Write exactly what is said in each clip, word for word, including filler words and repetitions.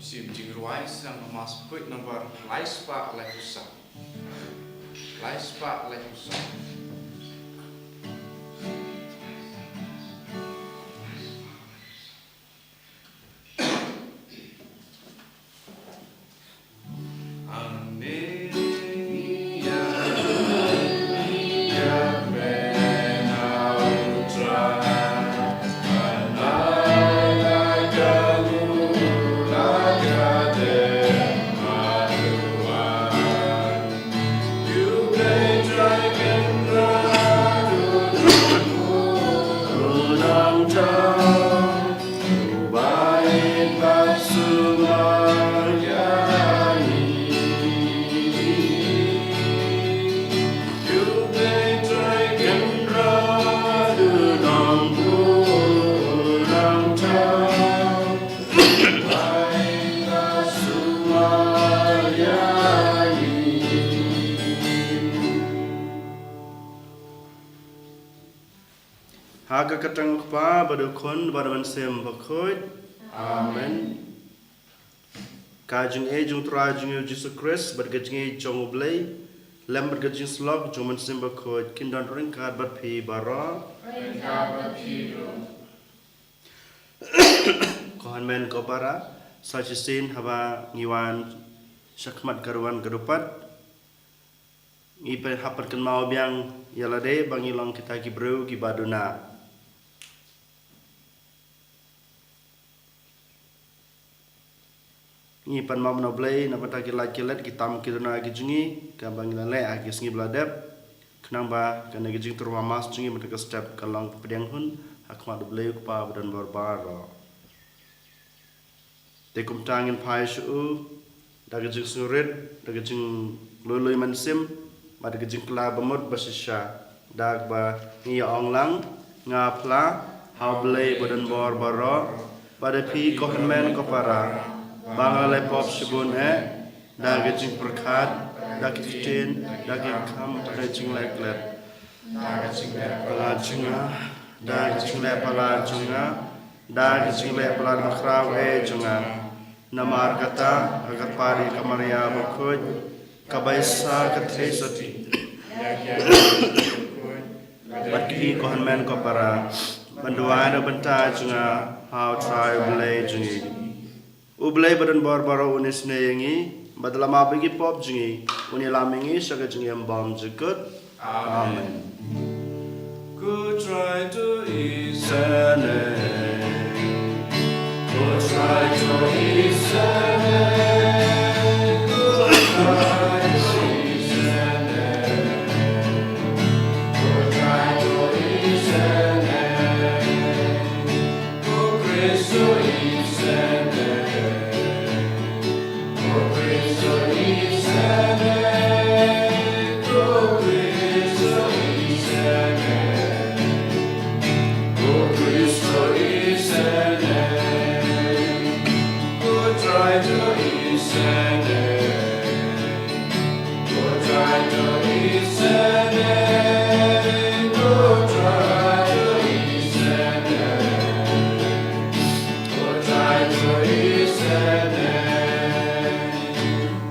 Shim jingrwai sdang ha Mass Bakhuid number lai spah lai phew saw. Lai spah lai phew saw. Ha ka kyrteng u Kpa bad u Khun bad u Mynsiem Bakhuid. Amen. Ka jingïeit jong u Trai jong ngi u Jisu Khrist bad ka jingïeit jong u Blei lem bad ka jingsyllok jong u Mynsiem Bakhuid kin don ryngkat bad phi baroh. Ryngkat bad phi ruh. Ko hynmen ko para, sa shisien haba ngi wan sha khmat ka rwan ka dupat, ngi pynhap pynkynmaw biang ïa lade ba ngi long kita ki briew kiba duna. Ngi pan map na u Blei na bynta ki lait ki let, ki tam ki duna ki jong ngi, kaba ngi la leh ha ki sngi ba la dep. Khnang ba kane ka jingtyrwa Mass jong ngi mynta ka step kan long ka pdiang hun ha khmat u Blei u Kpa ba don bor baroh. Te kumta ngin phai sha u da ka jingsngewrit, da ka jinglui lui mynsiem bad da ka jingkylla bamut bashisha, da kaba ngi ïa ong lang: Nga phla ha u Blei ba don bor baroh, bad da phi ko hynmen ko para, ba nga la leh pop shibun eh, da ka jingpyrkhat, da ka ktien, da ka kam, da ka jingleh klet. Da ka jingleh palat jong nga, da ka jingleh palat jong nga, da ka jingleh palat bakhraw eh jong nga. Namar kata, nga kyrpad ïa ka Maria Bakhuid, kaba ïa sa ka theisotti ïa ki bakhuid bad ïa phi ko hynmen ko para, ban duwai na bynta jong nga ha u Trai u Blei jong ngi. U Blei ba don bor baroh un isynei ïa ngi, bad la map ïa ki pop jong ngi, un ïalam ïa ngi sha ka jingim bymjukut. Amen. Ko Trai to isynei. Ko Trai to isynei. Ko Trai to isynei. Ko Trai to isynei. Ko Khrist to isynei. Ko Khrist to isynei. Ko Khrist to isynei. Ko Khrist to isynei. Ko Trai to isynei. Ko Trai to isynei, ko Trai to isynei, ko Trai to isynei.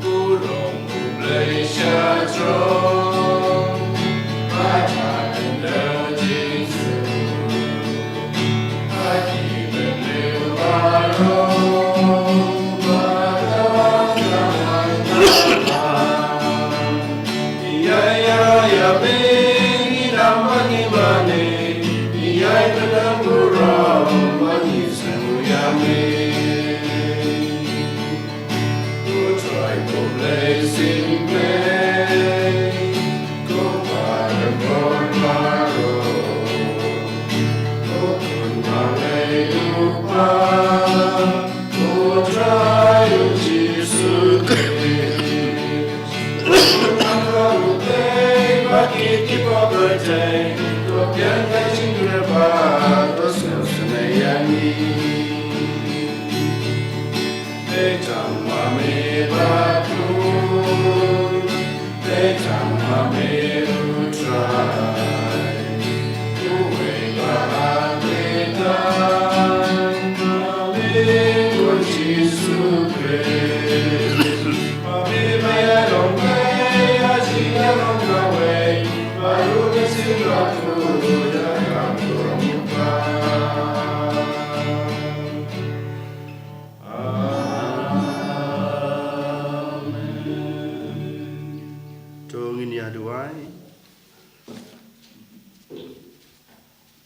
U long U Blei sha throne, bad ha khyndew jingsuk.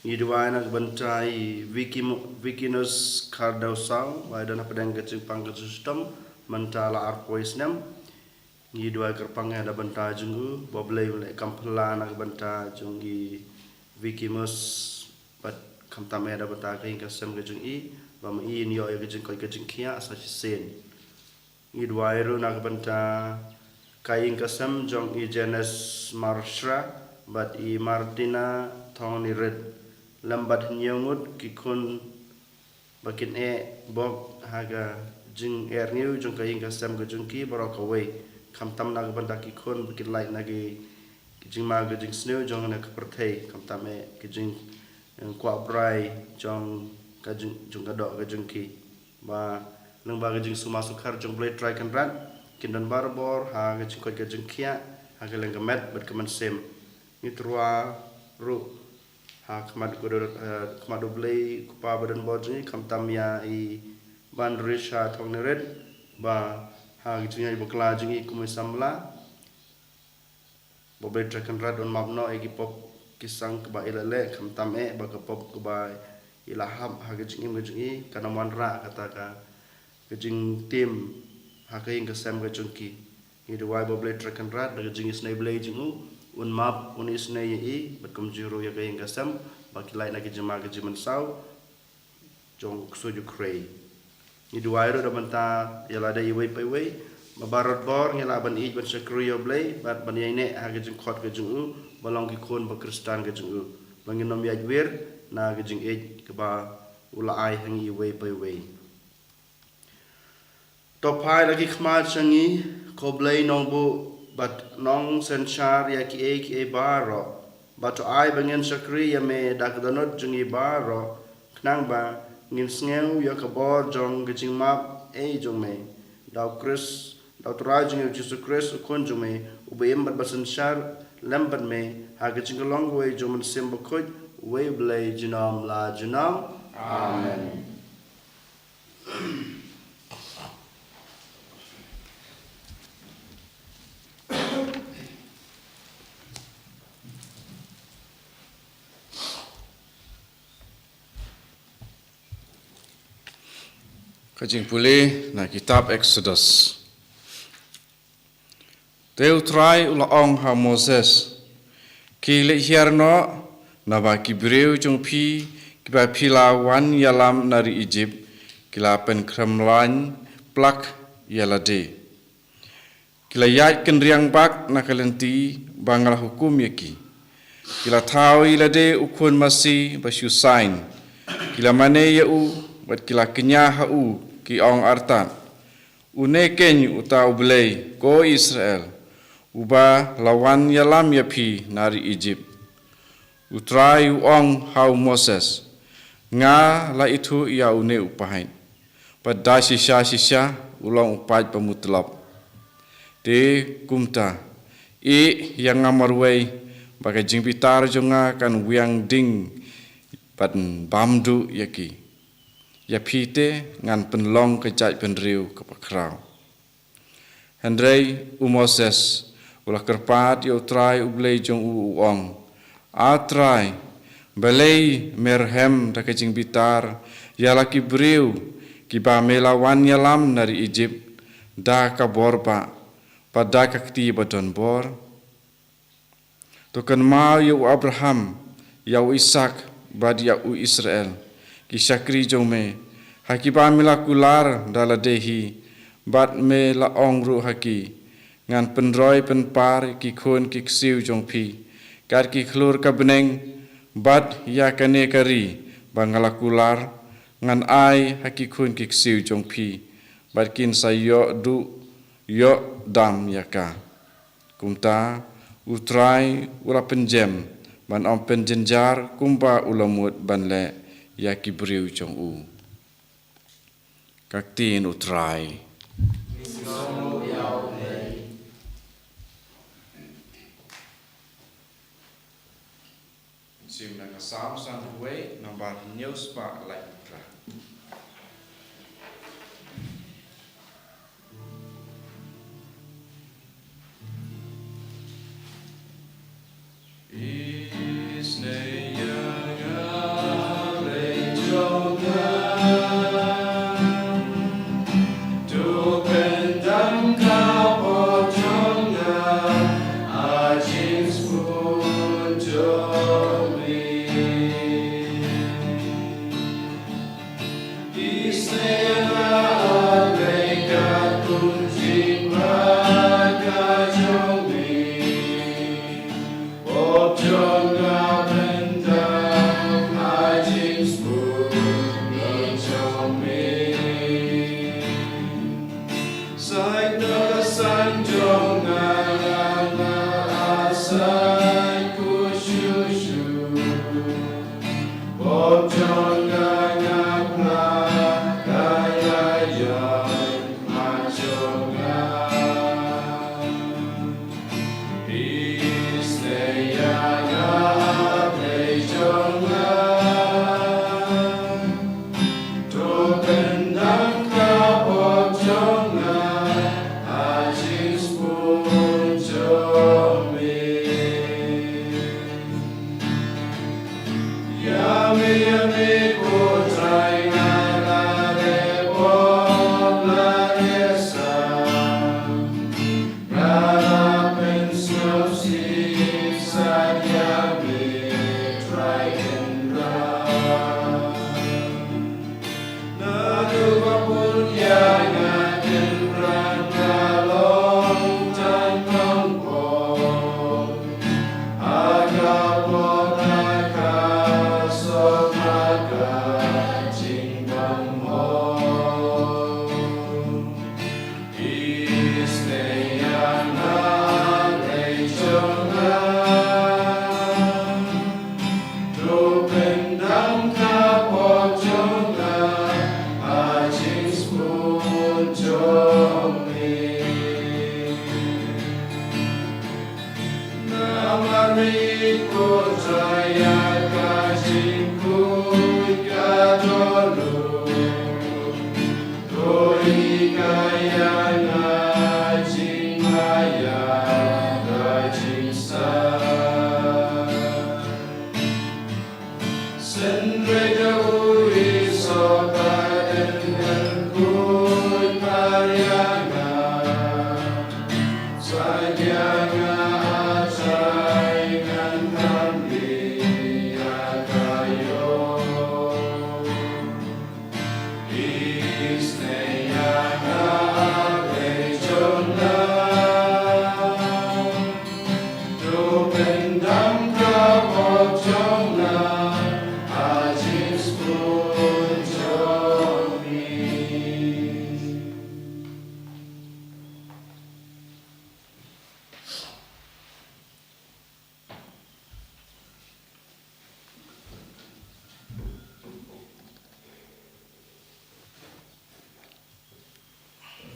Ngi duwai na ka bynta i Vicky Mo-, Vicky Nus Khardaw Saw, ba i don hapdeng ka jingpang ka jingshitom, mynta la arphew snem. Ngi duwai kyrpang ïa da bynta jong u, ba U Blei un leh kam phylla na ka bynta jong i Vicky Mus, bad khamtam ïa da bynta ka ïing ka sem ka jong i, ba ma i in ïoh ïa ka jingkoit ka jingkhiah sa shisien. Ngi duwai ruh na ka bynta ka ïing ka sem jong i Janes Marshra, bad i Martina Thongnirit, lem bad hynñiew ngut ki khun ba kin eh bok ha ka jingerngiew jong ka ïing ka sem ka jong ki baroh kawei. Khamtam na ka bynta ki khun ba kin lait na ki, ki jingma ka jingsniew jong na ka pyrthei. Khamtam eh ki jing, eh, kwah brai jong ka jing, jong ka doh ka jong ki. Ba lyngba ka jingsumar sukher jong U Blei Trai Kynrad, kin don barabor ha ka jingkoit ka jingkhiah, ha ka liang ka met bad ka mynsiem. Ngi tyrwa ruh ha khmat ka dur, eh, khmat U Blei Kpa badonbor jong ngi, khamtam ïa i Banrisha Thongnirit, ba ha ka jingïaid bakla jong ngi kum i samla, ba U Blei Trai Kynrad un map noh ïa ki pop ki sang kiba i la leh, khamtam eh ba ka pop kaba i la hap ha ka jingim ka jong i kan ym wanrah kata ka, ka jingtim ha ka ïing ka sem ka jong ki. Ngi duwai ba U Blei Trai Kynrad da ka jingisynei Blei jong u, un map, un isynei ïa i, bad kumjuh ruh ïa ka ïing ka sem, ba ki lait na ka jingma ka jingmynsaw jong u ksuid u khrei. Ngi duwai ruh da bynta ïa lade iwei pa iwei, ba barabor ngi lah ban ïeit ban shakri ïa U Blei, bad ban ïaineh ha ka jingkhot ka jong u, ba long ki khun ba Khristan ka jong u. Ba ngin ym ïaid wir na ka jingïeit kaba u la ai ha ngi iwei pa iwei. To phai la ki khmat sha ngi, ko Blei nongbuh bad nongsynshar ïa kiei kiei baroh. Bad to ai ba ngin shakri ïa me da ka dohnud jong ngi baroh, khnang ba ngin sngew ïa ka bor jong ka jingmap ei jong me. Da U Khrist, da U Trai jong ngi U Jisu Khrist, U Khun jong me, uba im bad ba synshar lem bad me, ha ka jingïalong kawei jong U Mynsiem Bakhuid, uwei U Blei junom la junom. Amen. Ka jingpule na kitab Exodus. Te U Trai u la ong ha u Moses, khie leit hiar noh, naba ki briew jong phi, kiba phi la wan ïalam na ri Egypt, ki la pynkhrem lain plak ïa lade. Ki la ïaid kynriang bak na ka lynti ba nga la hukum ïa ki. Ki la thaw ïa lade u khun masi ba shu saiñ. Ki la mane ïa u, bad ki la kñia ha u, ki ong artat, Une keiñ uta U Blei, ko Israel, uba la wan ïalam ïa phi na ri Egypt. U Trai u ong ha u Moses, nga la ithuh ïa une u paid, bad da shisha shisha u long u paid ba mutlop. Te kumta, ïeh ïa nga marwei, ba ka jingbitar jong nga kan wiang ding, bad bam duh ïa ki. Ïa phi te ngan pynlong ka jaitbynriew kaba khraw. Hynrei u Moses u la kyrpad ïa U Trai U Blei jong u, u ong, A Trai, balei me rhem da ka jingbitar ïa la ki briew kiba me la wan ïalam na ri Egypt, da ka bor ba, bad da ka kti ba don bor? To kynmaw ïa u Abraham, ïa u Isaak, bad ïa u Israel, ki shakri jong me, ha kiba me la kular da lade hi, bad me la ong ruh ha ki, ngan pynroi pynpar ïa ki khun ki ksiew jong phi, kat ki khlur ka bneng, bad ïa kane ka ri ba nga la kular, ngan ai ha ki khun ki ksiew jong phi, bad kin sa ïoh duh, ïoh dam ïa ka. Kumta, U Trai u la pynjem, ban ym pynjynjar kumba u la mut ban leh ïa ki briew jong u. Ka ktien U Trai. Shim na ka Salm sanphew wei, nambar hynñiew spah laiphew phra. Isnei ïa nga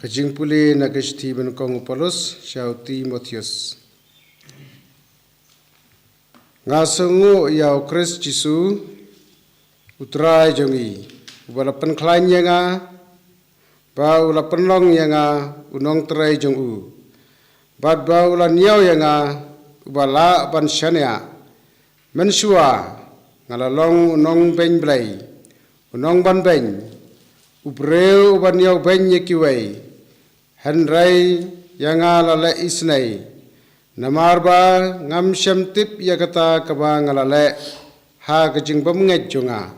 Ka jingpule na ka shithi ba nyngkong u Paulus sha u Timotheus. Nga sngewnguh ïa u Khrist Jisu, u Trai jong ngi, uba la pynkhlaiñ ïa nga, ba u la pynlong ïa nga u nongtrei jong u, bad ba u la ñiew ïa nga uba lah ban shaniah. Mynshuwa nga la long u nongbeiñ Blei, u nongbanbeiñ, u briew uba ñiewbeiñ ïa kiwei. Hynrei ïa nga la leh isynei, namar ba ngam shym tip ïa kata kaba nga la leh ha ka jingbymngeit jong nga.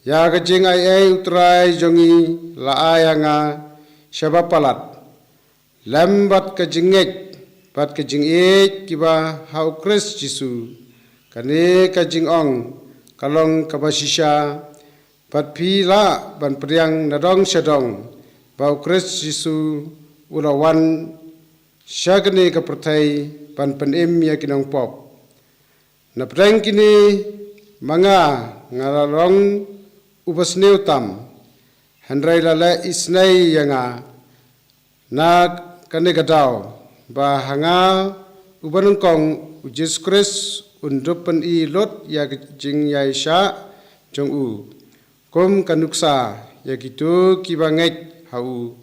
Ïa ka jingaiei u Trai jong ngi la ai ha nga shaba palat, lem bad ka jingngeit bad ka jingïeit kiba ha u Khrist Jisu. Kane ka jingong ka long kaba shisha, bad phi lah ban pdiang nadong shadong ba u Khrist Jisu u la wan sha kane ka pyrthei ban pynim ïa ki nongpop. Napdeng kine ma nga, nga la long uba sniew tam, hynrei la leh isynei ïa nga na kane ka daw, ba ha nga uba nyngkong u Jisu Khrist un dup pyni lut ïa ka jingïaishah jong u, kum ka nuksa ïa kito kiba ngeit ha u,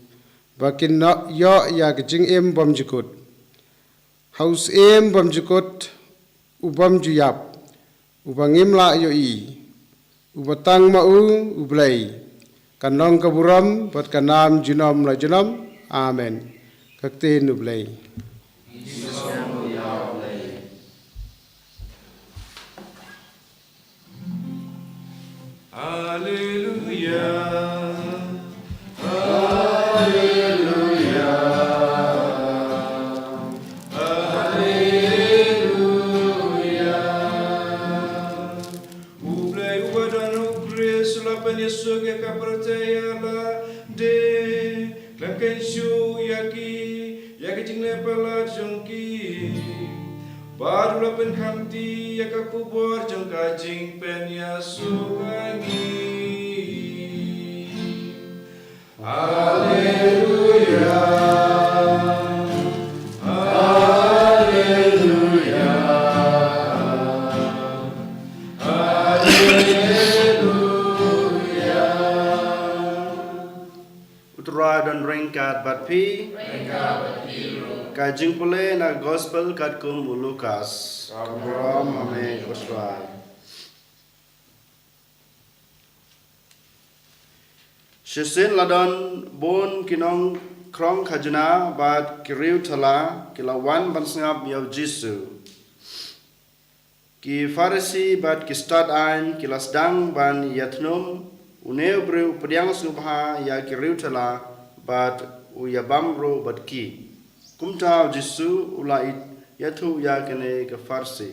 ba kin ïoh ïa ka jingim bymjukut. Ha u Syiem bymjukut u bymjuïap, uba ngim lah ïohi, uba tang ma u u Blei, kan long ka burom bad ka nam junom la junom. Amen. Ka ktien u Blei. Haleluya. Haleluya. Haleluya. U Blei uba don ha u Khrist u la pynïasuk ïa ka pyrthei ïa lade. Khlem kynshew ïa ki ïa ka jingleh palat jong ki. Bad u la pynkhamti ïa ka khubor jong ka jingpynïasuk ha ngi. Haleluya. Haleluya. Haleluya. U Trai don ryngkat bad phi. Ryngkat bad phi ruh. Ka jingpule na Gospel katkum u Lukas. Ka burom ha me ko Trai. Shisien la don bun ki nongkhrong khajna bad ki riewthala ki la wan ban sngap ïa u Jisu. Ki Pharisi bad ki stad aiñ ki la sdang ban ïathnum, une u briew u pdiang sngewbha ïa ki riewthala bad u ïabam ruh bad ki. Kumta u Jisu u la ïathuh ïa kane ka farsi.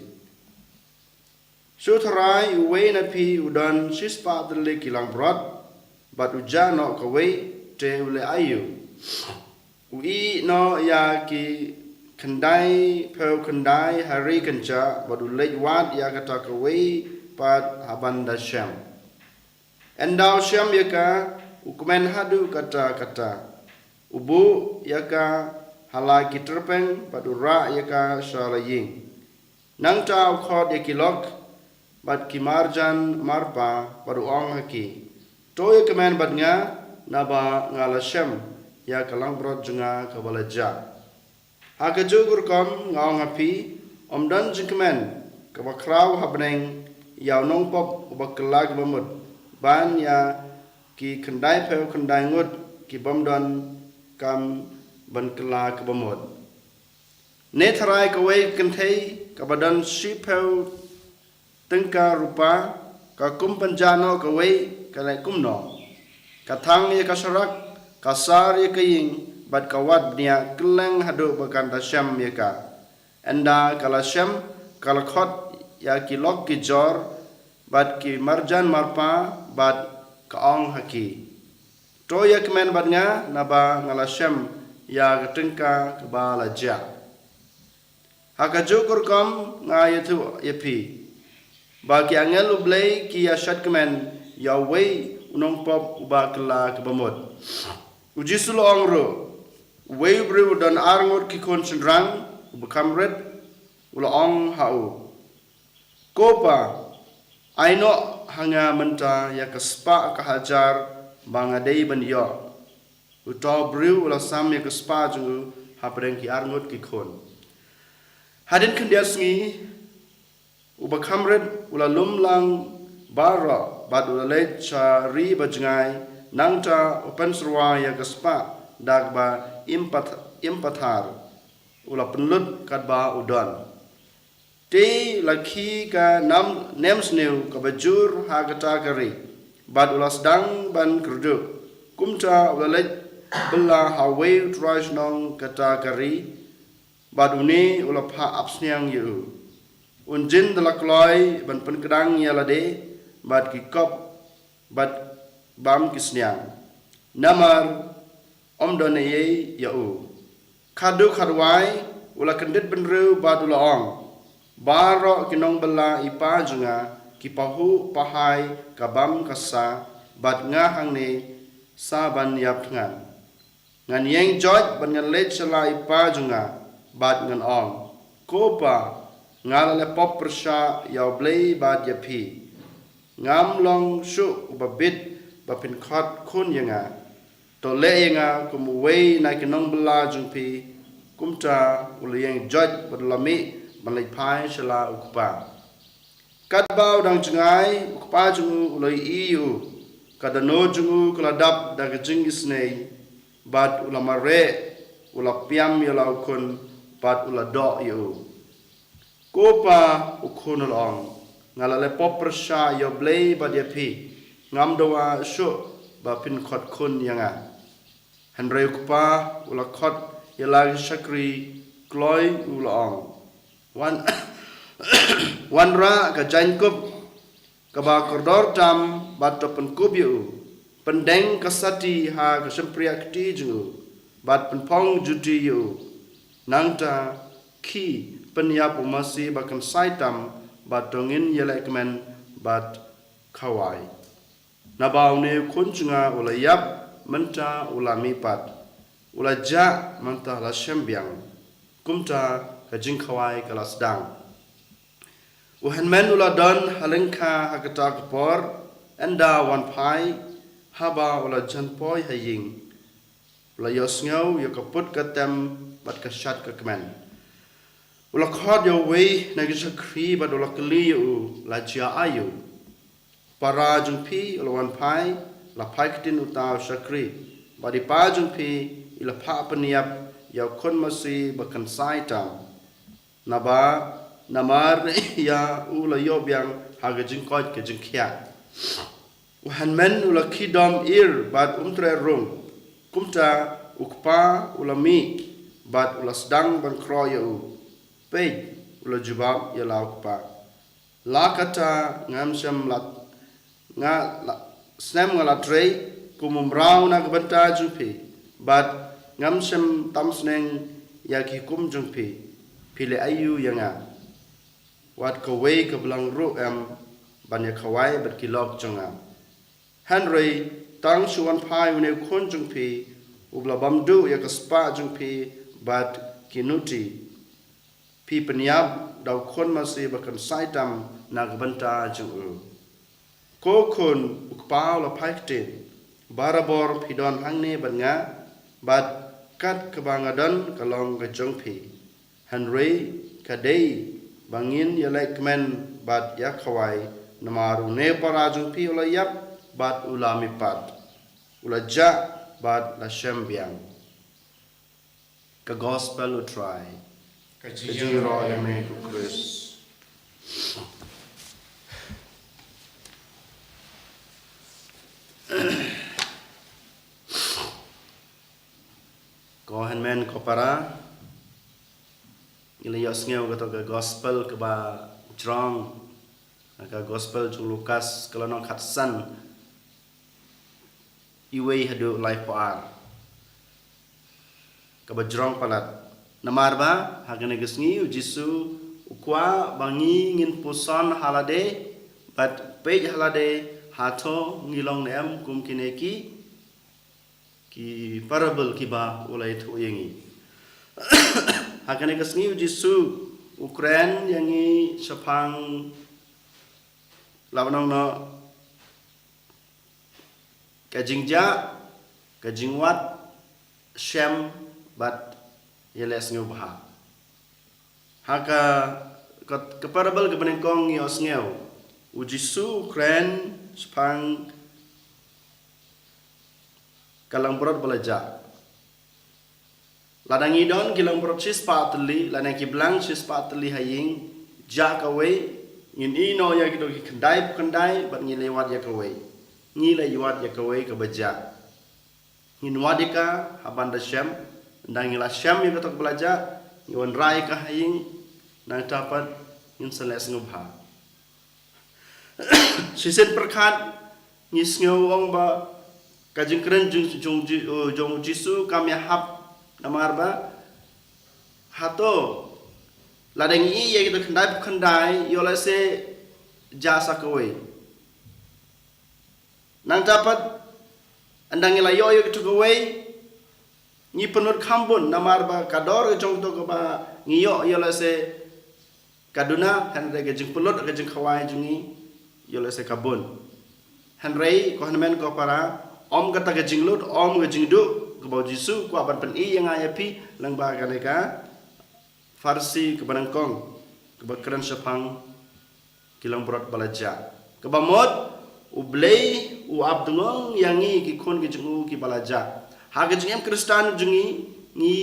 Shu tharai uwei na phi u don shispah tylli ki langbrot, bad u jah noh kawei, te u leh aïu? U ïeh noh ïa ki khyndai phew khyndai ha ri kynjah, bad u leit wad ïa kata kawei pat ha ban da shem. Ynda u shem ïa ka, u kmen haduh katta katta. U buh ïa ka ha la ki tyrpeng, bad u rah ïa ka sha la ïing. Nangta u khot ïa ki lok bad ki marjan marpa, bad u ong ha ki, to ïa kmen bad nga, naba nga la shem ïa ka langbrot jong nga kaba la jah. Ha kajuh ka rukom nga ong ha phi, ym don jingkmen kaba khraw ha bneng ïa u nongpop uba kylla kaba mut, ban ïa ki khyndai phew khyndai ngut ki bym don kam ban kylla kaba mut. Ne tharai kawei ka kynthei kaba don shiphew tyngka rupa, ka kum pynjah noh kawei, ka leh kumno? Ka thang ïa ka sharak, ka sar ïa ka ïing, bad ka wad bniah kylleng haduh ba kan da shem ïa ka. Ynda ka la shem, ka la khot ïa ki lok ki jor bad ki marjan marpa, bad ka ong ha ki, to ïa kmen bad nga, naba nga la shem ïa ka tyngka kaba la jah. Ha kajuh ka rukom nga ïathuh ïa phi, ba ki angel U Blei ki ïa shad kmen ïa uwei u nongpop uba kylla kaba mut. U Jisu u la ong ruh, uwei u briew u don ar ngut ki khun shynrang, uba kham rit, u la ong ha u, ko pa, ai noh ha nga mynta ïa ka spah ka hajar ba nga dei ban ïoh. Uta u briew u la sam ïa ka spah jong u hapdeng ki ar ngut ki khun. Hadien khyndiat sngi, uba kham rit u la lum lang baroh, bad u la leit sha ri ba jngai, nangta u pynsyrwa ïa ka spah da kaba im pat-, im pathar, u la pynlut katba u don. Te la khie ka nam-, nemsniew kaba jur ha kata ka ri, bad u la sdang ban kyrduh. Kumta u la leit bylla ha uwei u trai shnong kata ka ri, bad une u la phah ap sniang ïa u. Un jin da la kloi ban pynkdang ïa lade bad ki kop bad bam ki sniang, namar ym don ei ei ïa u. Khatduh khatwai u la kyndit bynriew bad u la ong, baroh ki nongbylla i pa jong nga ki pahuh pahai ka bam ka sa, bad nga hangne sa ban ïap thngan. Ngan ïeng joit bad ngan leit sha la i pa jong nga, bad ngan ong, ko pa, nga la leh pop pyrshah ïa U Blei bad ïa phi. Ngam long shuh uba bit ba phin khot khun ïa nga. To leh ïa nga kum uwei na ki nongbylla jong phi. Kumta u la ïeng joit bad u la mih ban leit phai sha la u kpa. Katba u dang jngai, u kpa jong u u la ïohi ïa u. Ka dohnud jong u ka la dap da ka jingisynei, bad u la mareh, u la piam ïa la u khun, bad u la doh ïa u. Ko pa, u khun u la ong, nga la leh pop pyrshah ïa U Blei bad ïa phi. Ngam dawa shuh ba phin khot khun ïa nga. Hynrei u kpa u la khot ïa la ki shakri kloi, u la ong, wan, wanrah ka jaiñkup kaba kordor tam bad to pynkup ïa u. Pyndeng ka sati ha ka shympriah kti jong u bad pynphong juti ïa u. Nangta khie pynïap u masi ba kynsai tam, bad to ngin ïaleh kmen bad khawai. Naba une u khun jong nga u la ïap, mynta u la mihpat. U la jah, mynta la shem biang. Kumta ka jingkhawai ka la sdang. U hynmen u la don ha lyngkha ha kata ka por, ynda wan phai, haba u la jan poi ha ïing, u la ïohsngew ïa ka put ka tem bad ka shad ka kmen. U la khot ïa uwei na ki shakri bad u la kylli ïa u, la jia aïu? Para jong phi u la wan phai, u la phai ktien uta u shakri, bad i pa jong phi i la phah pynïap ïa u khun masi ba kynsai tam. Naba namar ïa u la ïoh biang ha ka jingkoit ka jingkhiah. U hynmen u la khie dom ir bad um treh rung. Kumta u kpa u la mih bad u la sdang ban khroh ïa u. Peit, u la jubab ïa la u kpa, la kata ngam shym la, nga la, snem nga la trei kum u mraw na ka bynta jong phi, bad ngam shym tam sneng ïa ki hukum jong phi. Phi leh aïu ïa nga? Wat kawei ka blang ruh em ban ïa khawai bad ki lok jong nga. Hynrei tang shu wan phai une u khun jong phi, u ba la bam duh ïa ka spah jong phi bad ki nuti. Phi pynïap da u khun masi ba kynsai tam na ka bynta jong u. Ko khun, u kpa u la phai ktien, barabor phi don hangne bad nga, bad kat kaba nga don ka long ka jong phi. Hynrei ka dei ba ngin ïa leh kmen bad ïa khawai, namar une u para jong phi u la ïap bad u la mihpat, u la jah bad la shem biang. Ka Gospel u Trai. Ka jingïaroh ïa me ko Khrist. Ko hynmen ko para, ngi la ïohsngew kato ka Gospel kaba jrong, ka Gospel jong u Lukas ka lynnong khatsan, iwei haduh laiphew ar. Kaba jrong palat. Namar ba ha kane ka sngi u Jisu u kwah ba ngi ngin puson ha lade, bad peit ha lade, hato ngi long ne em kum kine ki, ki parable kiba u la ïathuh ïa ngi. Ha kane ka sngi u Jisu u kren ïa ngi shaphang, la ban ong noh, ka jingjah, ka jingwad, shem, bad ïaleh sngewbha. Ha ka, ka, ka parable kaba nyngkong ngi ïohsngew, u Jisu u kren shaphang ka langbrot ba la jah. Lada ngi don ki langbrot shispah tylli, lane ki blang shispah tylli ha ïing, jah kawei, ngin ïeh noh ïa kito ki khyndai phew khyndai, bad ngi leit wad ïa kawei. Ngi leit wad ïa kawei kaba jah. Ngin wad ïa ka ha ban da shem, ynda ngi la shem ïa kato kaba la jah, ngi wanrah ïa ka ha ïing, nangta pat ngin sa leh sngewbha. Shisien pyrkhat, ngi sngew ong ba ka jingkren jong, jong, jong, jong u Jisu kam ïahap namar ba hato lada ngi ïeh ïa kito khyndai phew khyndai, ïoh lehse jah sa kawei. Nangta pat, ynda ngi la ïoh ïa kito kawei, ngi pynlut kham bun namar ba ka dor ka jong kito kaba ngi ïoh, ïoh lehse ka duna, hynrei ka jingpynlut, ka jingkhawai jong ngi, ïoh lehse ka bun. Hynrei ko hynmen ko para, ym kata ka jinglut, ym ka jingduh kaba u Jisu u kwah ban pyni ïa nga ïa phi lyngba kane ka pharsi kaba nyngkong, kaba kren shaphang ki langbrot ba la jah. Kaba mut, U Blei u ap tngon ïa ngi ki khun ki jong u kiba la jah. Ha ka jingim Khristan jong ngi, ngi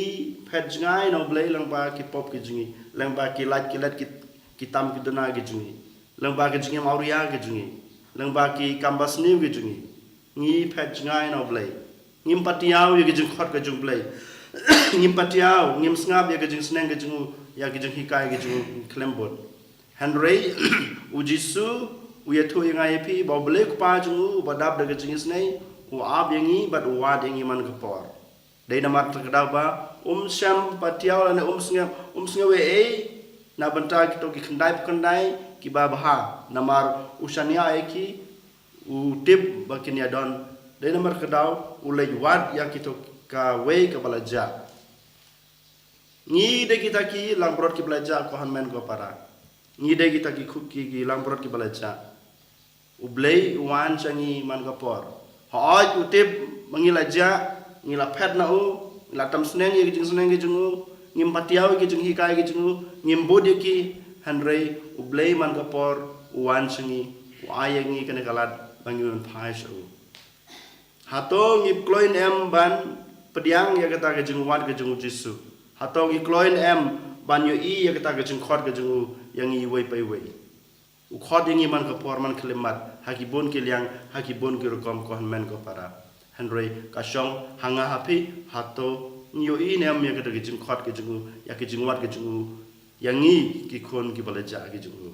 phet jngai na U Blei lyngba ki pop ki jong ngi, lyngba ki lait ki let ki, ki tam ki duna ki jong ngi, lyngba ki jingim awria ki jong ngi, lyngba ki kam basniew ki jong ngi. Ngi phet jngai na U Blei. Ngim patiaw ïa ka jingkhot ka jong U Blei. Ngim patiaw, ngim sngap ïa ka jingsneng ka jong u, ïa ka jinghikai ka jong u, khlem bun. Hynrei u Jisu u ïathuh ïa nga ïa phi ba U Blei u Kpa jong u, uba dap da ka jingisynei, u ap ïa ngi bad u wad ïa ngi man ka por. Dei namar kata ka daw ba um shym patiaw lane um sngew, um sngew ei ei na bynta kito ki khyndai phew khyndai kiba bha, namar u shaniah ïa ki, u tip ba kin ïadon. Dei namar kata ka daw u leit wad ïa kito kawei kaba la jah. Ngi dei kita ki langbrot kiba la jah ko hynmen ko para. Ngi dei kita ki khu-, ki, ki langbrot kiba la jah. U Blei u wan sha ngi man ka por. Hooid u tip ba ngi la jah, ngi la phet na u, ngi la tam sneng ïa ki jingsneng ki jong u, ngim patiaw ïa ki jinghikai ki jong u, ngim bud ïa ki, hynrei U Blei man ka por u wan sha ngi, u ai ïa ngi kane ka lad ba ngi wan phai sha u. Hato ngi kloi ne em ban pdiang ïa kata ka jingwad ka jong u Jisu? Hato ngi kloi ne em ban ïohi ïa kata ka jingkhot ka jong u ïa ngi iwei pa iwei? U khot ïa ngi man ka por man ka khyllipmat, ha ki bun ki liang, ha ki bun ki rukom ko hynmen ko para. Hynrei ka shong ha nga ha phi, hato ngi ïohi ne em ïa kata ka jingkhot ka jong u, ïa ka jingwad ka jong u ïa ngi ki khun kiba la jah ka jong u?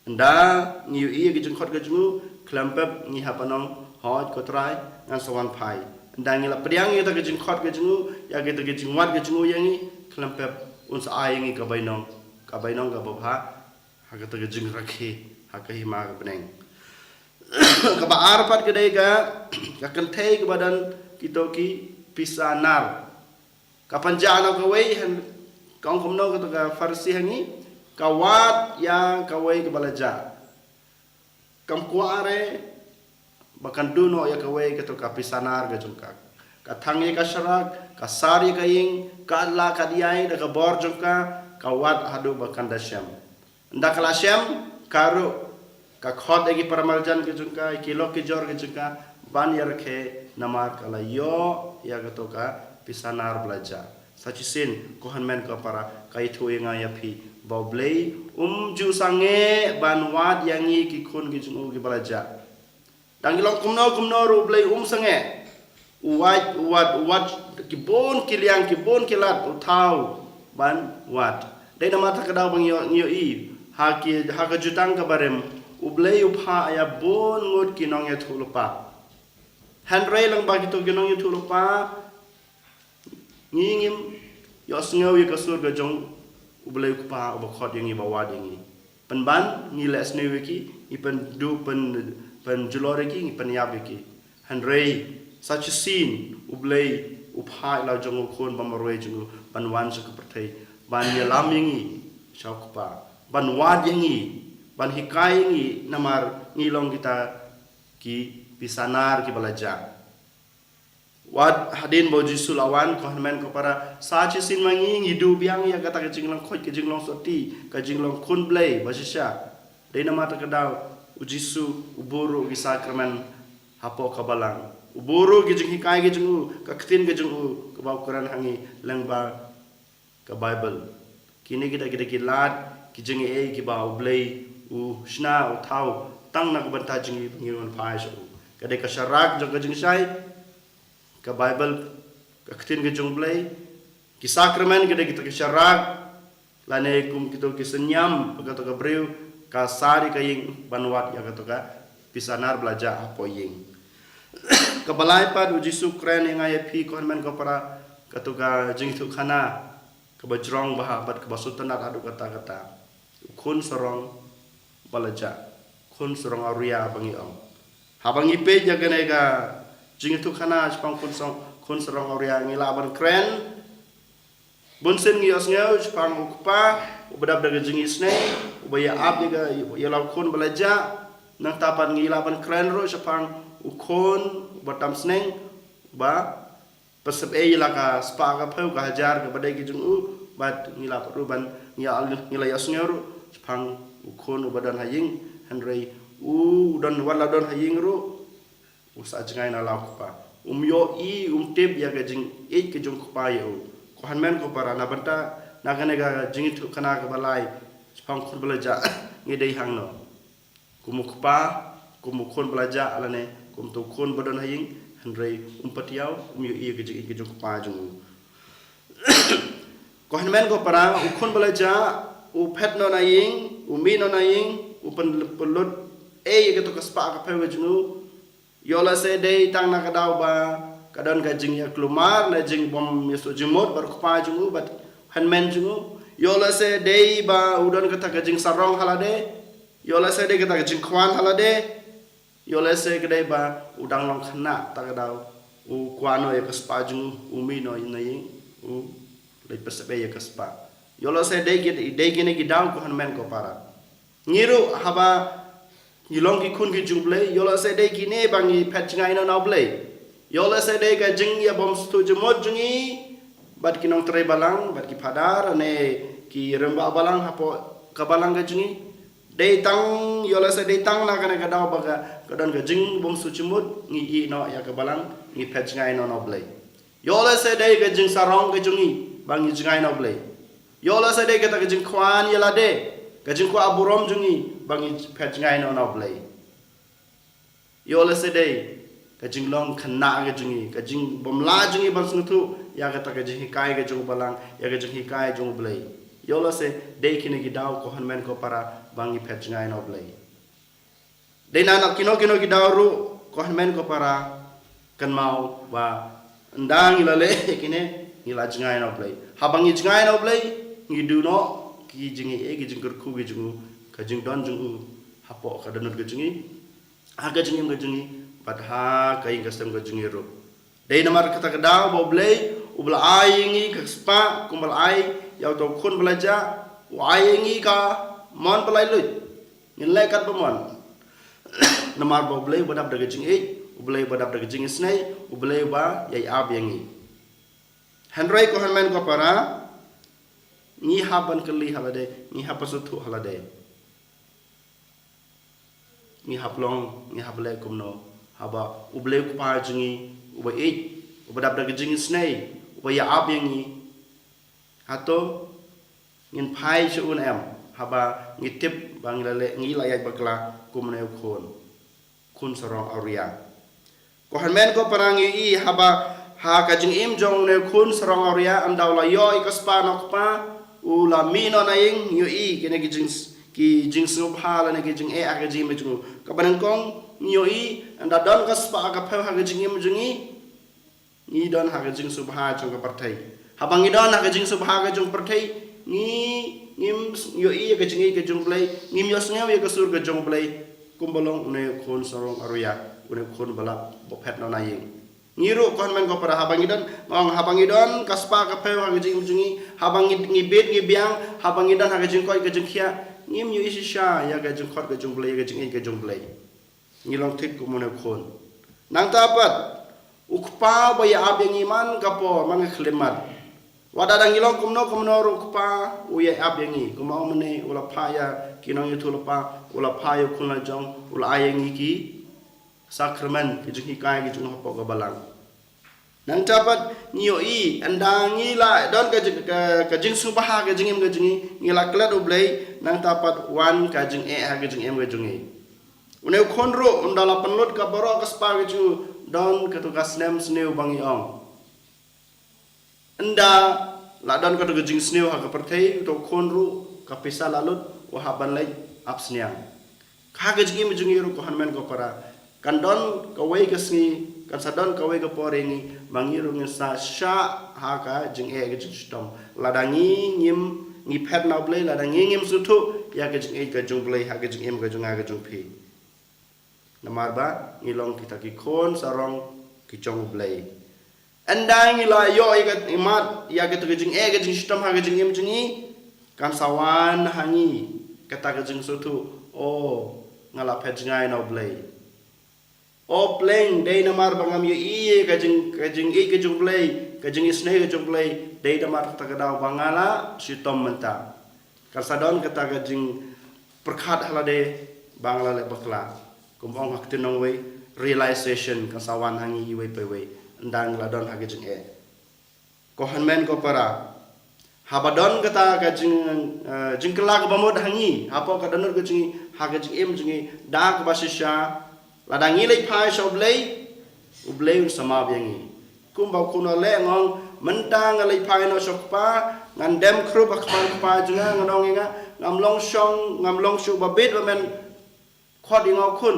Ynda ngi ïohi ïa ka jingkhot ka jong u, khlem pep ngi hap ban ong, hooid ko Trai, ngan sa wan phai. Ynda ngi la pdiang ïa kata ka jingkhot ka jong u, ïa kata ka jingwad ka jong u ïa ngi, khlem pep un sa ai ïa ngi ka bainong, ka bainong kaba bha, ha kata ka jingrakhe ha ka hima ka bneng. Kaba ar pat ka dei ka, ka kynthei kaba don kito ki pisa nar. Ka pynjah na kawei, hynrei ka ong kumno kato ka Pharisi ha ngi? Ka wad ïa kawei kaba la jah. Kam kwah re ba kan duh noh ïa kawei kato ka pisa nar ka jong ka. Ka thang ïa ka sharak, ka sar ïa ka ïing, ka la ka diai da ka bor jong ka, ka wad haduh ba kan da shem. Ynda ka la shem, ka ruh ka khot ïa ki paramarjan ki jong ka, ïa ki lok ki jor ki jong ka, ban ïarakhe namar ka la ïoh ïa kato ka pisa nar ba la jah. Sa shisien ko hynmen ko para, ka ïathuh ïa nga ïa phi ba U Blei um ju sangeh ban wad ïa ngi ki khun ki jong u kiba la jah. Dang ki long kumno kumno ruh U Blei um sangeh. U wad, u wad, u wad ki bun ki liang, ki bun ki lad u thaw ban wad. Dei namar kata ka daw ba ngi ïoh, ngi ïohi ha ki, ha ka Jutang kaba rim, U Blei u phah ïa bun ngut ki nongïathuhlypa. Hynrei lyngba kito ki nongïathuhlypa, ngi ngim ïohsngew ïa ka sur ka jong U Blei U Kpa uba khot ïa ngi, ba wad ïa ngi. Pynban ngi leh sniew ïa ki, ngi pynduh, pyn, pynjulor ïa ki, ngi pynïap ïa ki. Hynrei sa shisien U Blei u phah ïa la jong u Khun ba marwei jong u ban wan sha ka pyrthei, ban ïalam ïa ngi sha U Kpa, ban wad ïa ngi, ban hikai ïa ngi, namar ngi long kita ki pisa nar kiba la jah. Wat hadien ba U Jisu la wan, ko hynmen ko para, sa shisien ma ngi, ngi duh biang ïa kata ka jinglong khuid, ka jinglong sotti, ka jinglong khun Blei ba shisha. Dei namar kata ka daw U Jisu u buh ruh ki sakramen hapoh ka balang. U buh ruh ki jinghikai ki jong u, ka ktien ka jong u kaba u kren ha ngi lyngba ka Baibl. Kine kita ki dei ki lad, ki jingaiei kiba U Blei u shna, u thaw tang na ka bynta jong ngi, ba ngin wan phai sha u. Ka dei ka sharak jong ka jingshai, ka Baibl, ka ktien ka jong U Blei. Ki sakramen ki dei kita ki sharak, lane kum kito ki synñiam ba kato ka briew ka sar ïa ka ïing ban wad ïa kato ka pisa nar ba la jah hapoh ïing. Kaba lai pat, U Jisu u kren ïa nga ïa phi, ko hynmen ko para, kato ka jingïathuhkhana kaba jrong bha bad kaba sngewtynnat haduh katta katta. U khun sarong ba la jah, khun sarong awria ba ngi ong. Haba ngi peit ïa kane ka jingïathuhkhana shaphang khun sarong, khun sarong awria, ngi lah ban kren. Bunsien ngi ïohsngew shaphang U Kpa uba dap da ka jingisynei, uba ïa ap ïa ka, ïa la u khun ba la jah. Nangta pat ngi lah ban kren ruh shaphang u khun uba tam sneng, uba pynsep ei ïa la ka spah ka phew ka hajar kaba dei ka jong u. Bad ngi lah pat ruh ban, ngi la, ngi la ïohsngew ruh shaphang u khun uba don ha ïing. Hynrei u don, wat la don ha ïing ruh, u sah jngai na la U Kpa. Um ïohi, um tip ïa ka jingïeit ka jong U Kpa ïa u. Ko hynmen ko para, na bynta na kane ka jingïathuhkhana kaba lai shaphang khun ba la jah, ngi dei hangno? Kum U Kpa, kum u khun ba la jah, lane kum uto u khun ba don ha ïing? Hynrei um patiaw, um ïohi ïa ka jingïeit ka jong U Kpa jong u. Ko hynmen ko para, u khun ba la jah u phet noh na ïing, u mih noh na ïing, u pyn, pynlut ei ïa kato ka spah ka phew ka jong u. Ïoh lehse dei tang na ka daw ba ka don ka jingïakulmar ne jingbym ïasuh jingmut bad u kpa jong u, bad hynmen jong u. Ïoh lehse dei ba u don kata ka jingsarong ha lade. Ïoh lehse dei kata ka jingkwah ha lade. Ïoh lehse ka dei ba u dang long khynnah, ta ka daw u kwah noh ïa ka spah jong u, u mih noh na ïing, u leit pynsep ei ïa ka spah. Ïoh lehse dei ki, dei kine ki daw, ko hynmen ko para. Ngi ruh haba ngi long ki khun ki jong U Blei, ïoh lehse dei kine ba ngi phet jngai noh na U Blei. Ïoh lehse dei ka jingïabym sngewthuh jingmut jong ngi bad ki nongtrei balang, bad ki phadar ne ki rangbah balang hapoh ka balang ka jong ngi. Dei tang, ïoh lehse dei tang na kane ka daw ba ka, ka don ka jingbymsuh jingmut, ngi ïeh noh ïa ka balang, ngi phet jngai noh na U Blei. Ïoh lehse dei ka jingsarong ka jong ngi ba ngi jngai na U Blei. Ïoh lehse dei kata ka jingkwah ïa lade, ka jingkwah burom jong ngi ba ngi phet jngai noh na U Blei. Ïoh lehse dei ka jinglong khynnah ka jong ngi, ka jingbymlah jong ngi ban sngewthuh ïa kata ka jinghikai ka jong u balang, ïa ka jinghikai jong U Blei. Ïoh lehse dei kine ki daw, ko hynmen ko para, ba ngi phet jngai na U Blei. Dei na kino kino ki daw ruh, ko hynmen ko para, kynmaw ba ynda ngi la leh kine, ngi la jngai na U Blei. Haba ngi jngai na U Blei, ngi duh noh ki jingaiei, ki jingkyrkhu ki jong u, ka jingdon jong u hapoh ka dohnud ka jong ngi, ha ka jingim ka jong ngi, bad ha ka ïing ka sem ka jong ngi ruh. Dei namar kata ka daw ba U Blei uba la ai ïa ngi ka spah, kumba la ai ïa uto u khun ba la jah, u ai ïa ngi ka mon ba laitluid. Ngin leh katba mon. Namar ba U Blei uba dap da ka jingïeit, U Blei uba dap da ka jingisynei, U Blei uba ïai ap ïa ngi. Hynrei ko hynmen ko para, ngi hap ban kylli ha lade, ngi hap ban sngewthuh ha lade. Ngi hap long, ngi hap leh kumno, haba U Blei u Kpa jong ngi, uba ïeit, uba dap da ka jingisynei, uba ïai ap ïa ngi, hato ngin phai sha u ne em, haba ngi tip ba ngi la leh, ngi la ïaid bakla kum une u khun, khun sarong awria. Ko hynmen ko para, ngi ïohi haba ha ka jingim jong une u khun sarong awria, ynda u la ïoh ïa ka spah na u kpa, u la mih noh na ïing, ngi ïohi kine ki jing, ki jingsngewbha lane ki jingeh ha ka jingim jong u. Kaba nyngkong, ngi ïohi ynda don ka spah ka phew ha ka jingim jong ngi, ngi don ha ka jingsngewbha jong ka pyrthei. Haba ngi don ha ka jingsngewbha ka jong ka pyrthei, ngi, ngim ïohi ïa ka jingïeit ka jong U Blei, ngim ïohsngew ïa ka sur ka jong U Blei, kumba long une u khun sarong awria, une u khun ba la, ba phet noh na ïing. Ngi ruh ko hynmen ko para, haba ngi don, nga ong, haba ngi don ka spah ka phew ha ka jingim jong ngi, haba ngi, ngi bit ngi biang, haba ngi don ha ka jingkoit ka jingkhiah, ngim ïohi shisha ïa ka jingkhot ka jong U Blei, ïa ka jingïeit ka jong U Blei. Ngi long thik kum une u khun. Nangta pat, u kpa ba ïai ap ïa ngi man ka por, man ka khyllipmat. Wat la da ngi long kumno kumno ruh u kpa u ïai ap ïa ngi. Kumba ong mynne, u la phah ïa ki nongïathuhlypa, u la phah ïa u khun la jong, u la ai ïa ngi ki sakramen, ki jinghikai ki jong u hapoh ka balang. Nangta pat ngi ïohi, ynda ngi la don ka jing, ka, ka jingsngewbha ha ka jingim ka jong ngi, ngi la klet U Blei, nangta pat wan ka jingeh ha ka jingim ka jong ngi. Une u khun ruh, ynda la pynlut ka baroh ka spah ka jong u, don kato ka snem sniew ba ngi ong. Ynda la don kato ka jingsniew ha ka pyrthei, uto u khun ruh, ka pisa la lut, u hap ban leit ap sniang. Ha ka jingim jong ngi ruh ko hynmen ko para, kan don kawei ka sngi, kan sa don kawei ka por ïa ngi, ba ngi ruh ngin sa shah ha ka jingeh ka jingshitom. Lada ngi ngim, ngi phet na U Blei, lada ngi ngim sngewthuh ïa ka jingïeit ka jong U Blei ha ka jingim ka jong nga ka jong phi. Namar ba ngi long kita ki khun sarong ki jong U Blei. Ynda ngi la ïoh ïa ka imat, ïa kata ka jingeh ka jingshitom ha ka jingim jong ngi, kan sa wan ha ngi kata ka jingsngewthuh, o, nga la phet jngai na U Blei. O pleng, dei namar ba ngam ïohi ïa ka jing, ka jingïeit ka jong U Blei, ka jingisynei ka jong U Blei, dei namar kata ka daw ba nga la shitom mynta. Kan sa don kata ka jingpyrkhat ha lade ba nga la leh bakla. Kumba ong ha ka ktien nongwei, realization, kan sa wan ha ngi iwei pa iwei, ynda ngi la don ha ka jingeh. Ko hynmen ko para, haba don kata ka jing, eh, jingkylla kaba mut ha ngi, hapoh ka dohnud ka jong ngi, ha ka jingim jong ngi, da kaba shisha, lada ngi leit phai sha U Blei, U Blei un sa map ïa ngi. Kumba u khun u la leh, nga ong, mynta nga leit phai noh sha u kpa, ngan dem khrup ha khmat u kpa jong nga, ngan ong ïa nga, ngam long shong, ngam long shuh ba bit ba men khot ïa nga u khun,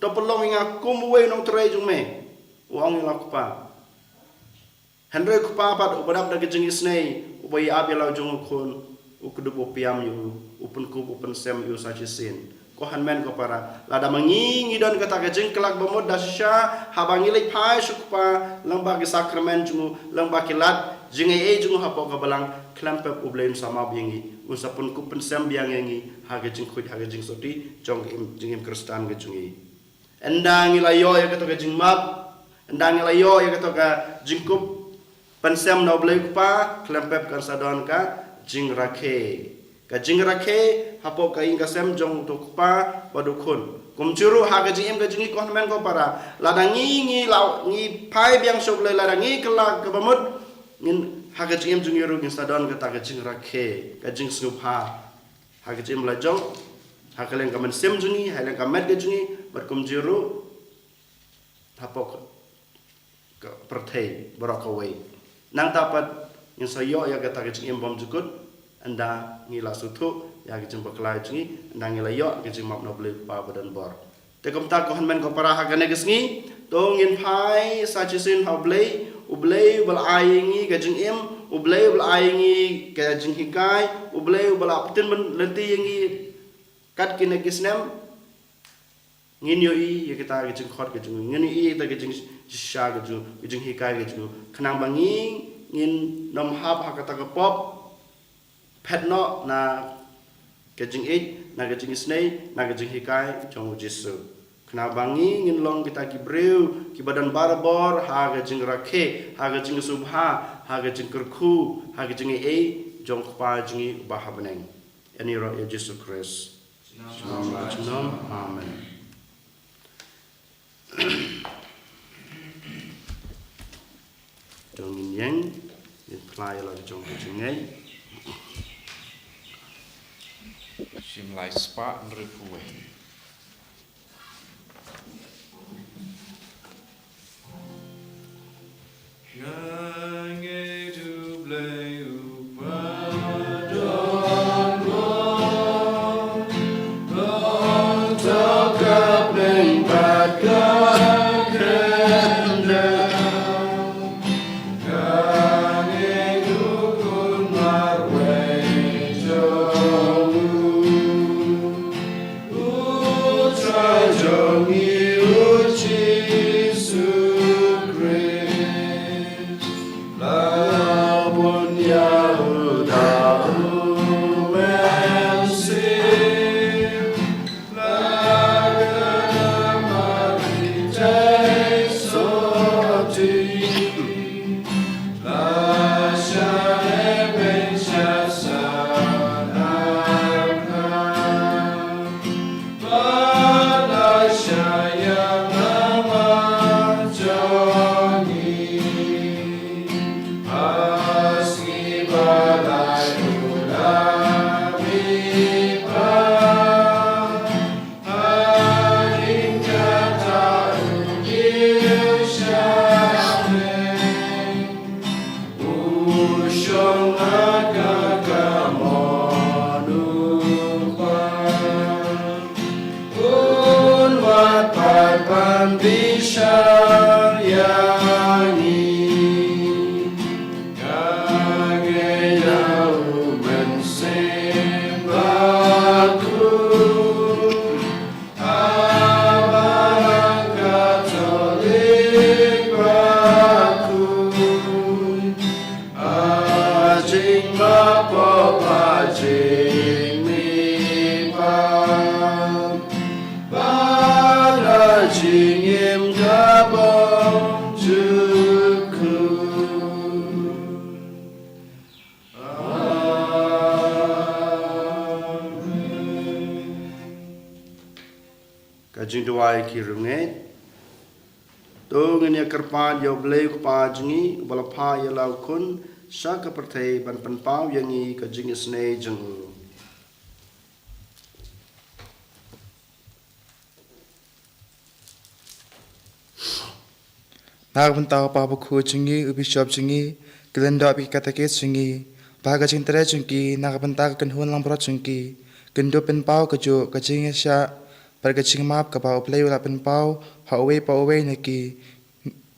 to pynlong ïa nga kum uwei u nongtrei jong me, u ong ïa la u kpa. Hynrei u kpa pat uba dap da ka jingisynei, uba ïai ap ïa la u jong u khun, u kdup u pynïap ïa u, u pynkup u pynsem ïa u sa shisien. Ko hynmen ko para, lada ma ngi ngi don kata ka jingkylla kaba mut da shisha, haba ngi leit phai sha u kpa, lyngba ki sakramen jong u, lyngba ki lad jingaiei jong u hapoh ka balang, khlem pep U Blei un sa map ïa ngi, un sa pynkup pynsem biang ïa ngi ha ka jingkhuid ha ka jingsngewthuh jong ka im, jingim Khristan ka jong ngi. Ynda ngi la ïoh ïa kato ka jingmap, ynda ngi la ïoh ïa kato ka jingkup pynsem na U Blei u Kpa, khlem pep kan sa don ka jingrakhe. Ka jingrakhe hapoh ka ïing ka sem jong uto u kpa bad u khun. Kumjuh ruh ha ka jingim ka jong ngi ko hynmen ko para, lada ngi, ngi la, ngi phai biang sha U Blei, lada ngi kylla kaba mut, ngin, ha ka jingim jong ngi ruh ngin sa don kata ka jingrakhe, ka jingsngewbha ha ka jingim la jong, ha ka liang ka mynsiem jong ngi, ha ka liang ka met ka jong ngi, bad kumjuh ruh hapoh ka, ka pyrthei baroh kawei. Nangta pat ngin sa ïoh ïa kata ka jingim bymjukut, ynda ngi la sngewthuh ïa ka jingbakla jong ngi, ynda ngi la ïoh ka jingmap na U Blei U Kpa badonbor. Te kumta ko hynmen ko para, ha kane ka sngi to ngin phai sa shisien ha U Blei, U Blei uba la ai ïa ngi ka jingim, U Blei uba la ai ïa ngi ka jinghikai, U Blei uba la pynbeit lynti ïa ngi kat kine ki snem. Ngin ïohi ïa kita ki jingkhot ki jong u, ngin ïohi ïa kita ki jingshisha ki jong u, ki jinghikai ki jong u, khnang ba ngi ngin nym hap ha kata ka pop, phet noh na ka jingïeit, na ka jingisynei, na ka jinghikai jong u Jisu. Khnang ba ngi ngin long kita ki briew kiba don barabor ha ka jingrakhe, ha ka jingsngewbha, ha ka jingkyrkhu, ha ka jingaiei jong u Kpa jong ngi uba ha bneng. Ïa kane ruh ïa u Jisu Khrist. Junom, junom. Amen. To ngin ïeng, ngin phla ïa la ka jong ka jingngeit. Shim lai spah hynriewphew wei. Nga ngeit U Blei uba don bor, uta u bteng bad ka khyndai. Nga ngeit U Khun marwei jong u, U Trai jong ngi U Jisu Khrist, la bun ïa u da U Mynsiem, la ka Mari Theisotti. La shah lehbeiñ sha Sahnarphna, bad la shah ïam ha Mawjong. Ha sngi ba lai u la mihpat, hadien kata u kiew sha pdeng, u shong ha ka kamon u Kpa. Un wad pat ban bishar ïa ngi. Nga ngeit ïa U Mynsiem Bakhuid, ha Balang Katholik bakhuid, ha jingmap pop, ha jingmihpat, bad ha jingim kabymjukut. Amen. Ka jingduwai ki riewngeit. To ngin ïa kyrpad ïa U Blei U Kpa jong ngi, uba la phah ïa la u Khun sha ka pyrthei ban pynpaw ïa ngi ka jingisynei jong u. Na ka bynta u Papa Bakhuid jong ngi, u Bishop jong ngi, ki lyngdoh bad ki katekist jong ngi, ba ha ka jingtrei jong ki, na ka bynta ka kynhun langbrot jong ki, kin dup pynpaw kajuh ka jingïaishah bad ka jingmap kaba U Blei u la pynpaw ha uwei pa uwei na ki.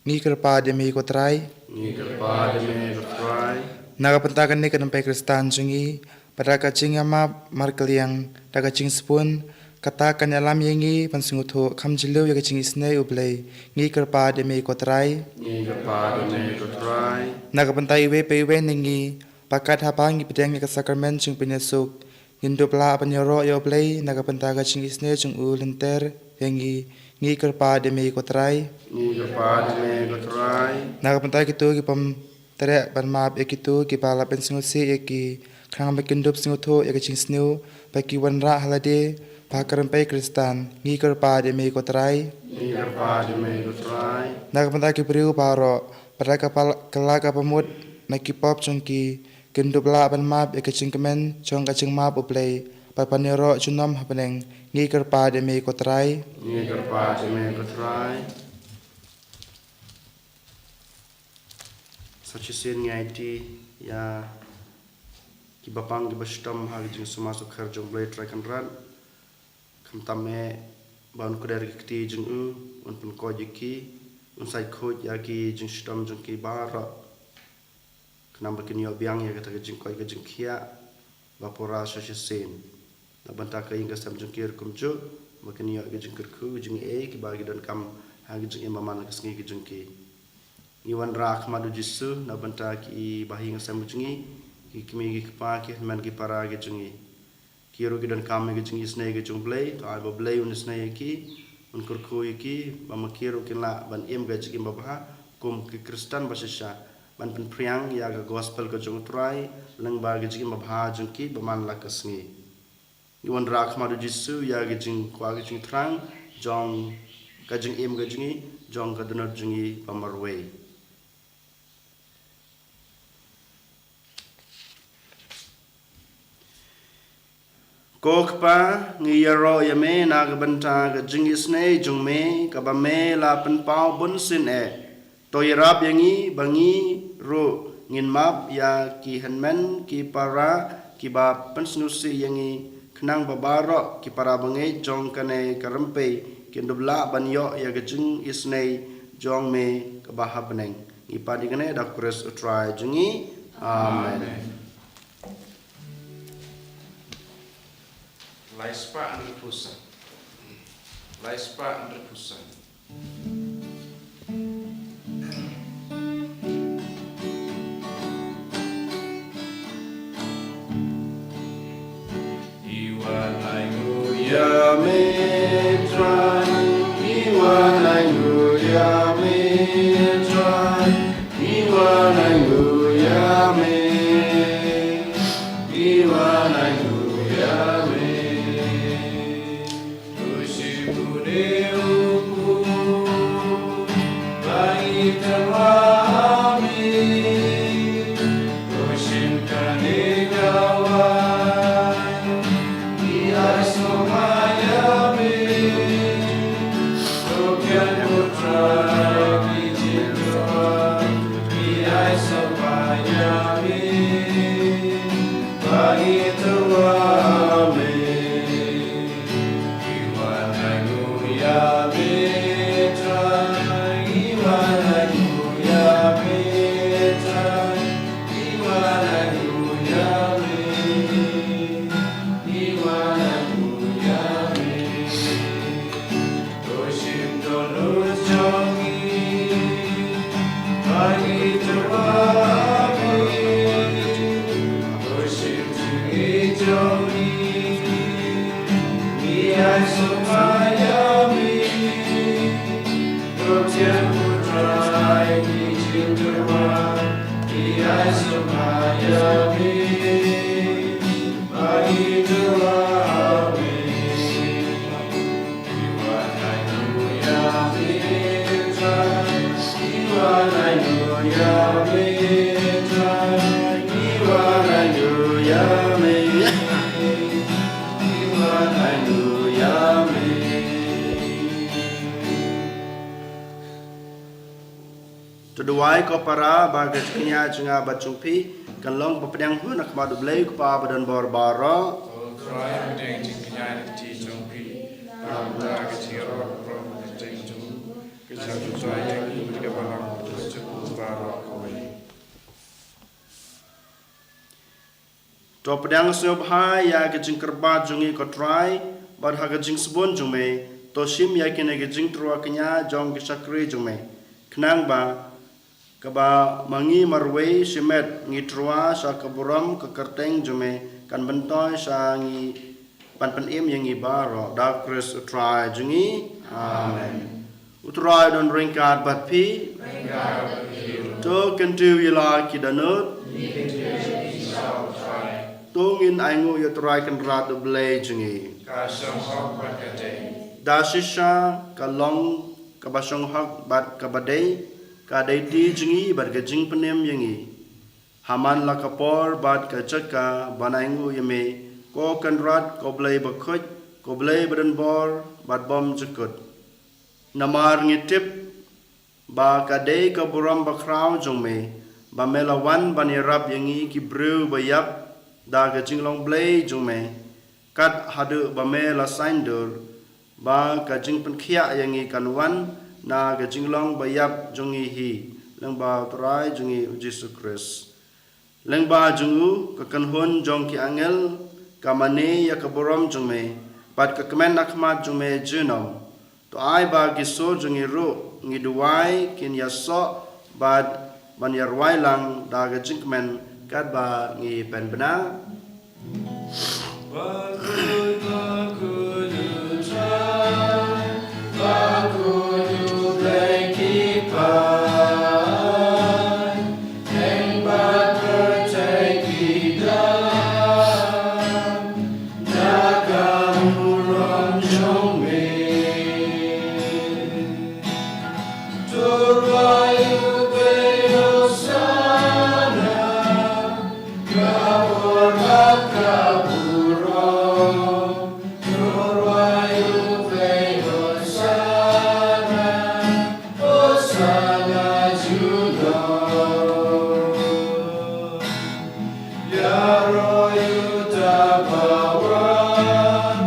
Ngi kyrpad ïa me ko Trai. Ngi kyrpad ïa me ko Trai. Na ka bynta kane ka nongpeit Khristan jong ngi, bad da ka jingïamap markylliang, da ka jingsbun, kata kan ïalam ïa ngi ban sngewthuh kham jylliew ïa ka jingisynei U Blei. Ngi kyrpad ïa me ko Trai. Ngi kyrpad ïa me ko Trai. Na ka bynta iwei pa iwei na ngi, ba kat haba ngi pdiang ïa ka sakramen jong u Pynïasuk, ngin dup lah ban ïaroh ïa U Blei na ka bynta ka jingisynei jong u lynter ïa ngi. Ngi kyrpad ïa me ko Trai. Ngi kyrpad ïa me ko Trai. Na ka bynta kito ki bym treh ban map ïa kito kiba la pynsngewsih ïa ki, Khnang ba kin dup sngewthuh ïa ka jingsniew ba ki wanrah ha lade ba ha ka rympei Khristan. Ngi kyrpad ïa me ko Trai. Ngi kyrpad ïa me ko Trai. Na ka bynta ki briew baroh, bad da ka pal-, kylla ka bamut na ki pop jong ki, kin dup lah ban map ïa ka jingkmen jong ka jingmap U Blei, bad ban ïaroh junom ha bneng. Ngi kyrpad ïa me ko Trai. Ngi kyrpad ïa me ko Trai. Sa shisien ngi aiti ïa ki bapang ki bashitom ha ka jingsumar sukher jong U Blei Trai Kynrad. Khamtam eh ba un kder ki kti jong u, un pynkoit ïa ki, un sa khuid ïa ki jingshitom jong ki baroh. Khnang ba kin ïoh biang ïa kata ka jingkoit ka jingkhiah ba pura sha shisien. Na bynta ka ïing ka sem jong ki ruh kumjuh, ba kin ïoh ka jingkyrkhu jingaiei kiba ki donkam ha ka jingim ba man la ka sngi ka jong ki. Ngi wanrah ha khmat U Jisu na bynta ki bahaïing sem jong ngi, ki kmie ki kpa, ki hynmen ki para ki jong ngi. Ki ruh ki donkam ïa ka jingisynei ka jong U Blei, to ai ba U Blei un isynei ïa ki, un kyrkhu ïa ki, ba ma ki ruh kin lah ban im ka jingim babha kum ki Khristan bashisha, ban pynphriang ïa ka gospel ka jong U Trai lyngba ka jingim babha jong ki ba man la ka sngi. Ngi wanrah ha khmat U Jisu ïa ka jingkwah ka jingthrang jong ka jingim ka jong ngi, jong ka dohnud jong ngi ba marwei. Ko Kpa, ngi ïaroh ïa me na ka bynta ka jingisynei jong me kaba me la pynpaw bunsien eh. To ïarap ïa ngi ba ngi ruh ngin map ïa ki hynmen ki para kiba pynsngewsih ïa ngi, khnang ba baroh ki para bangeit jong kane ka rympei kin dup lah ban ïoh ïa ka jingisynei jong me kaba ha bneng. Ngi pan ïa kane da U Khrist U Trai jong ngi. Amen. Amen. Lai spah hynriewphew san. Lai spah hynriewphew san. Iwan ainguh ïa me Trai, Iwan ainguh ïa me Trai, Iwan ainguh ïa me, Iwan ainguh ïa me. Tushi pune uku, bagi terwami, tushin kane gawai, i ai somaya me, tokian putra ki jingkwa, i ai somaya me, bagi terwami. To duwai ko para ba ka jingkñia jong nga bad jong phi kan long ba pdiang hun ha khmat U Blei U Kpa ba don bor baroh. Ko Trai, pdiang jingkñia na ka kti jong phi, bad na ka kti jong u, ka jingkñia jong u, ka jingkñia jong u, ka jingkñia jong u baroh kawei. To pdiang sngewbha ïa ka jingkyrpad jong ngi ko Trai, bad ha ka jingsbun jong me, to shim ïa kine ki jingtyrwa kñia jong ki shakri jong me. Khnang ba kaba ma ngi marwei shimet ngi tyrwa sha ka burom ka kyrteng jong me kan myntoi sha ngi ban pynim ïa ngi baroh da U Khrist U Trai jong ngi. Amen. U Trai don ryngkat bad phi. To kyntiew ïa la ki dohnud. Ngin ainguh ïa u Trai Kynrad u Blei jong ngi. Ka shong hok bad ka dei. Da shisha ka long kaba shong hok bad kaba dei, ka dei ti jong ngi bad ka jingpynim ïa ngi. Ha man la ka por bad ka jaka ban ainguh ïa me, ko Kynrad, ko Blei bakhuid, ko Blei badonbor bad bymjukut. Namar ngi tip ba ka dei ka burom bakhraw jong me ba me la wan ban ïarap ïa ngi ki briew baïap da ka jinglong Blei jong me, kat haduh ba me la saiñdur ba ka jingpynkhiah ïa ngi kan wan na ka jinglong baïap jong ngi hi, lyngba u Trai jong ngi u Jisu Khrist. Lyngba jong u, ka kynhun jong ki angel ka mane ïa ka burom jong me, bad ka kmen ha khmat jong me junom. To ai ba ki sur jong ngi ruh ngi duwai kin ïasoh bad ban ïarwai lang da ka jingkmen katba ngi pynbna. Bakhuid, bakhuid u Trai, bakhuid u Blei ki paid, ïeng bad pyrthei ki dap da ka burom jong me. To rwai u Blei, Hosana, ka bor bad ka burom. To rwai u Blei, Hosana, Hosana junom. Ïaroh ïa uta uba wan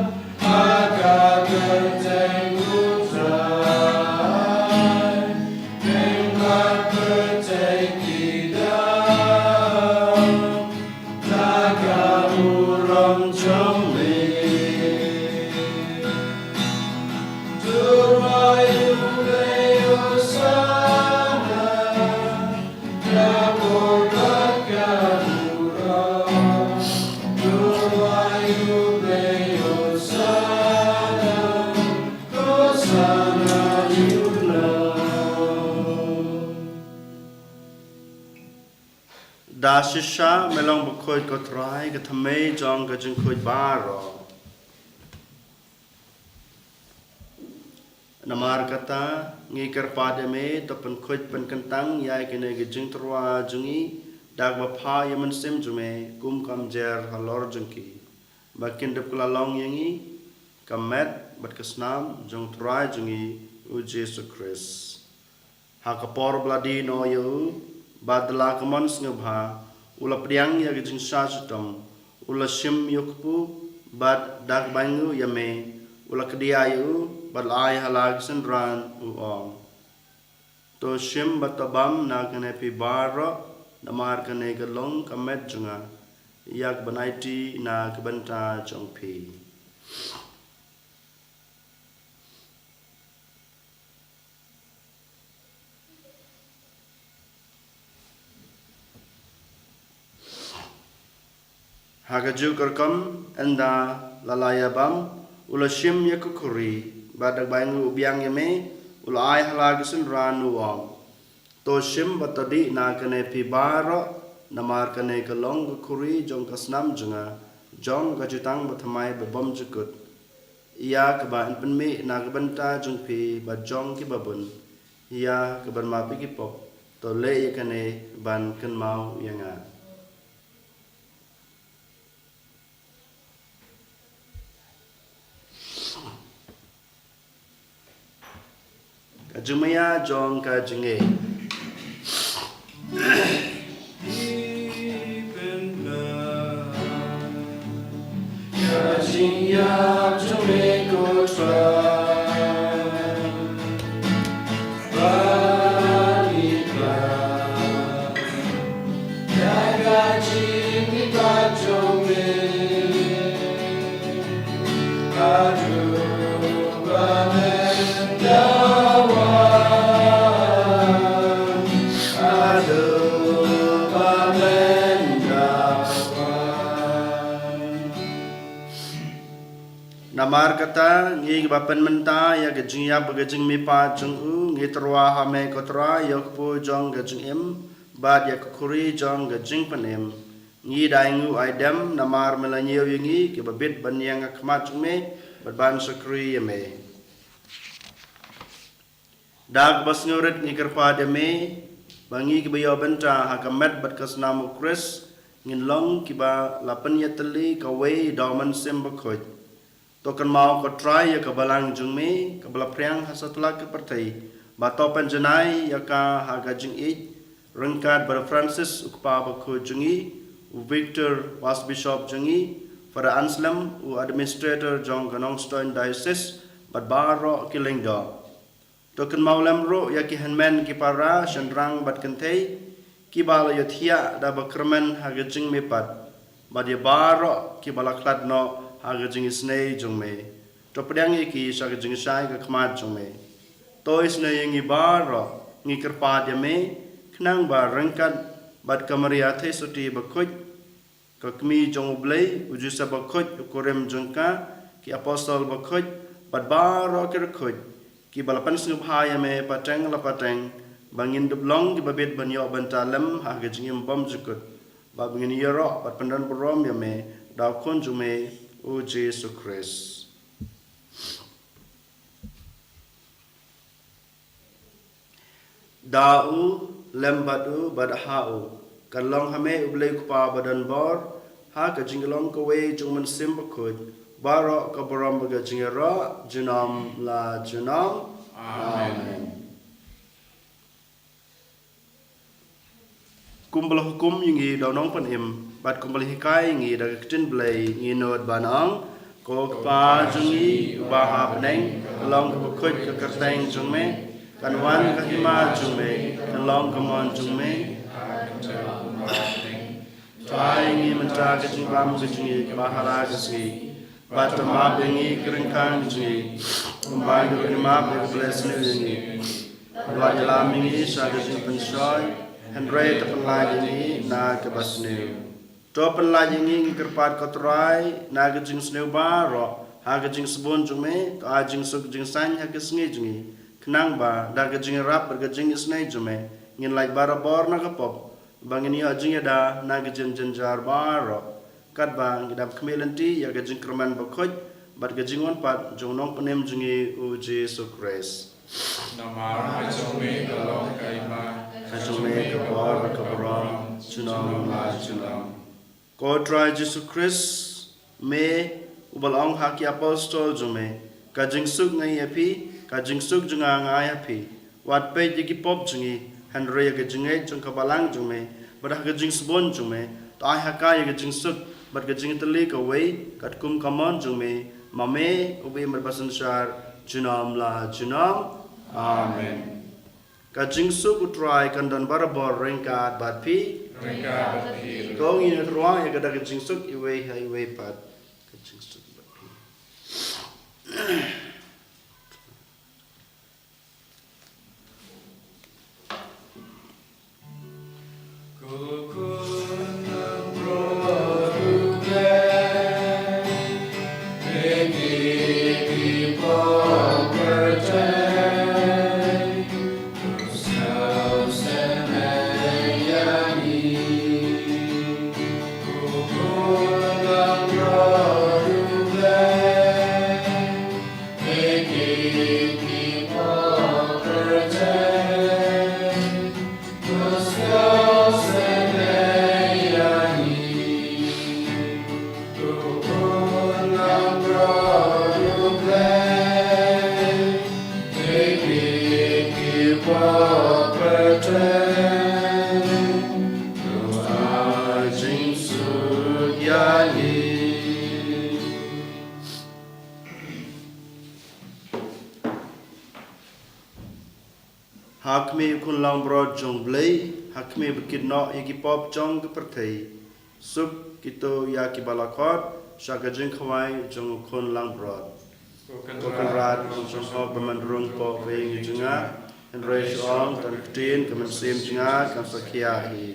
ha ka kyrteng u Trai, ïeng bad pyrthei ki dap da ka burom jong me. To rwai u Blei, Hosana, ka bor bad ka burom. To rwai u Blei, Hosana, Hosana junom. Da shisha me long bakhuid ko Trai, ka thymmei jong ka jingkhuid baroh. Namar kata ngi kyrpad ïa me, to pynkhuid pynkyntang ïa kine ki jingtyrwa jong ngi da kaba phah ïa u Mynsiem jong me, kum ka mjer halor jong ki, ba kin dep kylla long ïa ngi ka met bad ka snam jong u Trai jong ngi u Jisu Khrist. Ha ka por ba la die noh ïa u, bad da la ka mon sngewbha, u la pdiang ïa ka jingshah shitom, u la shim ïa u kpu, bad da kaba ainguh ïa me, u la kdiah ïa u, bad la ai ha la ki synran, u ong: To shim bad to bam na kane phi baroh, namar kane ka long ka met jong nga, ïa kaban aiti na ka bynta jong phi. Ha kajuh ka rukom, ynda la la ïa bam, u la shim ïa ka khuri, bad da kaba ainguh u biang ïa me, u la ai ha la ki synran, u ong: To shim bad to dih na kane phi baroh, namar kane ka long ka khuri jong ka snam jong nga, jong ka jutang bathymmai babymjukut, ïa kaba yn pynmih na ka bynta jong phi bad jong kiba bun, ïa kaban map ïa ki pop. To leh ïa kane ban kynmaw ïa nga. Ka jingmaïa jong ka jingngeit. Ka jingïap jong me ko Trai, ba ngi pla ïa ka jingïap jong me. Haduh ba men da wan, haduh ba men da wan. Namar kata, ngi kiba pynmynta ïa ka jingïap bad ka jingmihpat jong u, ngi tyrwa ha me ko Trai, ïa u kpu jong ka jingim bad ïa ka khuri jong ka jingpynim. Ngi da ai nguh ai dem namar me la ñiew ïa ngi kiba bit ban ïeng ha khmat jong me bad ban shakri ïa me. Da kaba sngewrit ngi kyrpad ïa me ba ngi kiba ïoh bynta ha ka met bad ka snam u Khrist ngin long kiba la pynïatylli kawei da u Mynsiem Bakhuid. To kynmaw ko Trai ïa ka balang jong me kaba la phriang ha satlak ka pyrthei, bad to pynjanai ïa ka ha ka jingïeit ryngkat bad u Francis u kpa bakhuid jong ngi, u Victor u Archbishop jong ngi, Father Anselm u administrator jong ka Nongstoiñ Diocese, bad baroh ki lyngdoh. To kynmaw lem ruh ïa ki hynmen ki para shynrang bad kynthei kiba la ïohthiah da ba kyrmen ha ka jingmihpat, bad ïa baroh kiba la khlad noh ha ka jingisynei jong me. To pdiang ïa ki sha ka jingshai ka khmat jong me. To isynei ïa ngi baroh, ngi kyrpad ïa me, khnang ba ryngkat bad ka Maria Theisotti bakhuid, ka kmie jong U Blei, u Joseph bakhuid, u kurim jong ka, ki apostol bakhuid, bad baroh ki riewkhuid kiba la pynsngewbha ïa me pateng la pateng, ba ngin dup long kiba bit ban ïoh bynta lem ha ka jingim bymjukut, ba ngin ïaroh bad pyndon burom ïa me da u Khun jong me, u Jisu Khrist. Da u, lem bad u, bad ha u, kan long ha me U Blei U Kpa badonbor, ha ka jinglong kawei jong u Mynsiem Bakhuid, baroh ka burom bad ka jingïaroh junom la junom. Amen. Amen. Kumba la hukum ïa ngi da u Nongpynim, bad kumba la hikai ïa ngi da ka ktien Blei, ngi nud ban ong: Ko Kpa jong ngi uba ha bneng, kan long kaba khuid ka kyrteng jong me, kan wan ka hima jong me, kan long ka mon jong me. Trai ïa ngi mynta ka jingbam ka jong ngi kaba ha la ka sngi, bad to map ïa ngi ki ryngkang jong ngi, kumba ngi ruh ngi map ïa ki ba leh sniew ïa ngi. Wat ïalam ïa ngi sha ka jingpynshoi, hynrei to pynlait ïa ngi na kaba sniew. To pynlait ïa ngi, ngi kyrpad ko Trai, na ka jingsniew baroh, ha ka jingsbun jong me, to ai jingsuk jingsaiñ ha ka sngi jong ngi. Khnang ba da ka jingïarap bad ka jingisynei jong me, ngin lait barabor na ka pop, ba ngin ïoh jingïada na ka jingjynjar baroh. Katba ngi dap khmih lynti ïa ka jingkyrmen bakhuid bad ka jingwan pat jong u Nongpynim jong ngi u Jisu Khrist. Namar ka jong me ka long ka hima, ka jong me ka bor bad ka burom, junom la junom. Ko Trai Jisu Khrist, me uba la ong ha ki apostol jong me: Ka jingsuk nga ïa phi, ka jingsuk jong nga nga ai ha phi. Wat peit ïa ki pop jong ngi, hynrei ïa ka jingngeit jong ka balang jong me, bad ha ka jingsbun jong me, to ai ha ka ïa ka jingsuk bad ka jingïatylli kawei katkum ka mon jong me, ma me uba im bad ba synshar junom la junom. Amen. Ka jingsuk u Trai kan don barabor ryngkat bad phi. Ryngkat bad phi. Ko ngin ïatreilang ïa ka da ka jingsuk iwei ha iwei pat. Ka jingsuk bad phi. Ha khmih u Khun langbrot jong U Blei, ha khmih ba kit noh ïa ki pop jong ka pyrthei, suk kito ïa kiba la khot sha ka jingkhawai jong u Khun langbrot. Ko Kynrad, ko Kynrad jong hok bymman rung, pop beiñ ïa ka jingngeit, hynrei shu ong tang ktien, ka mynsiem jong nga kan sa khia hi.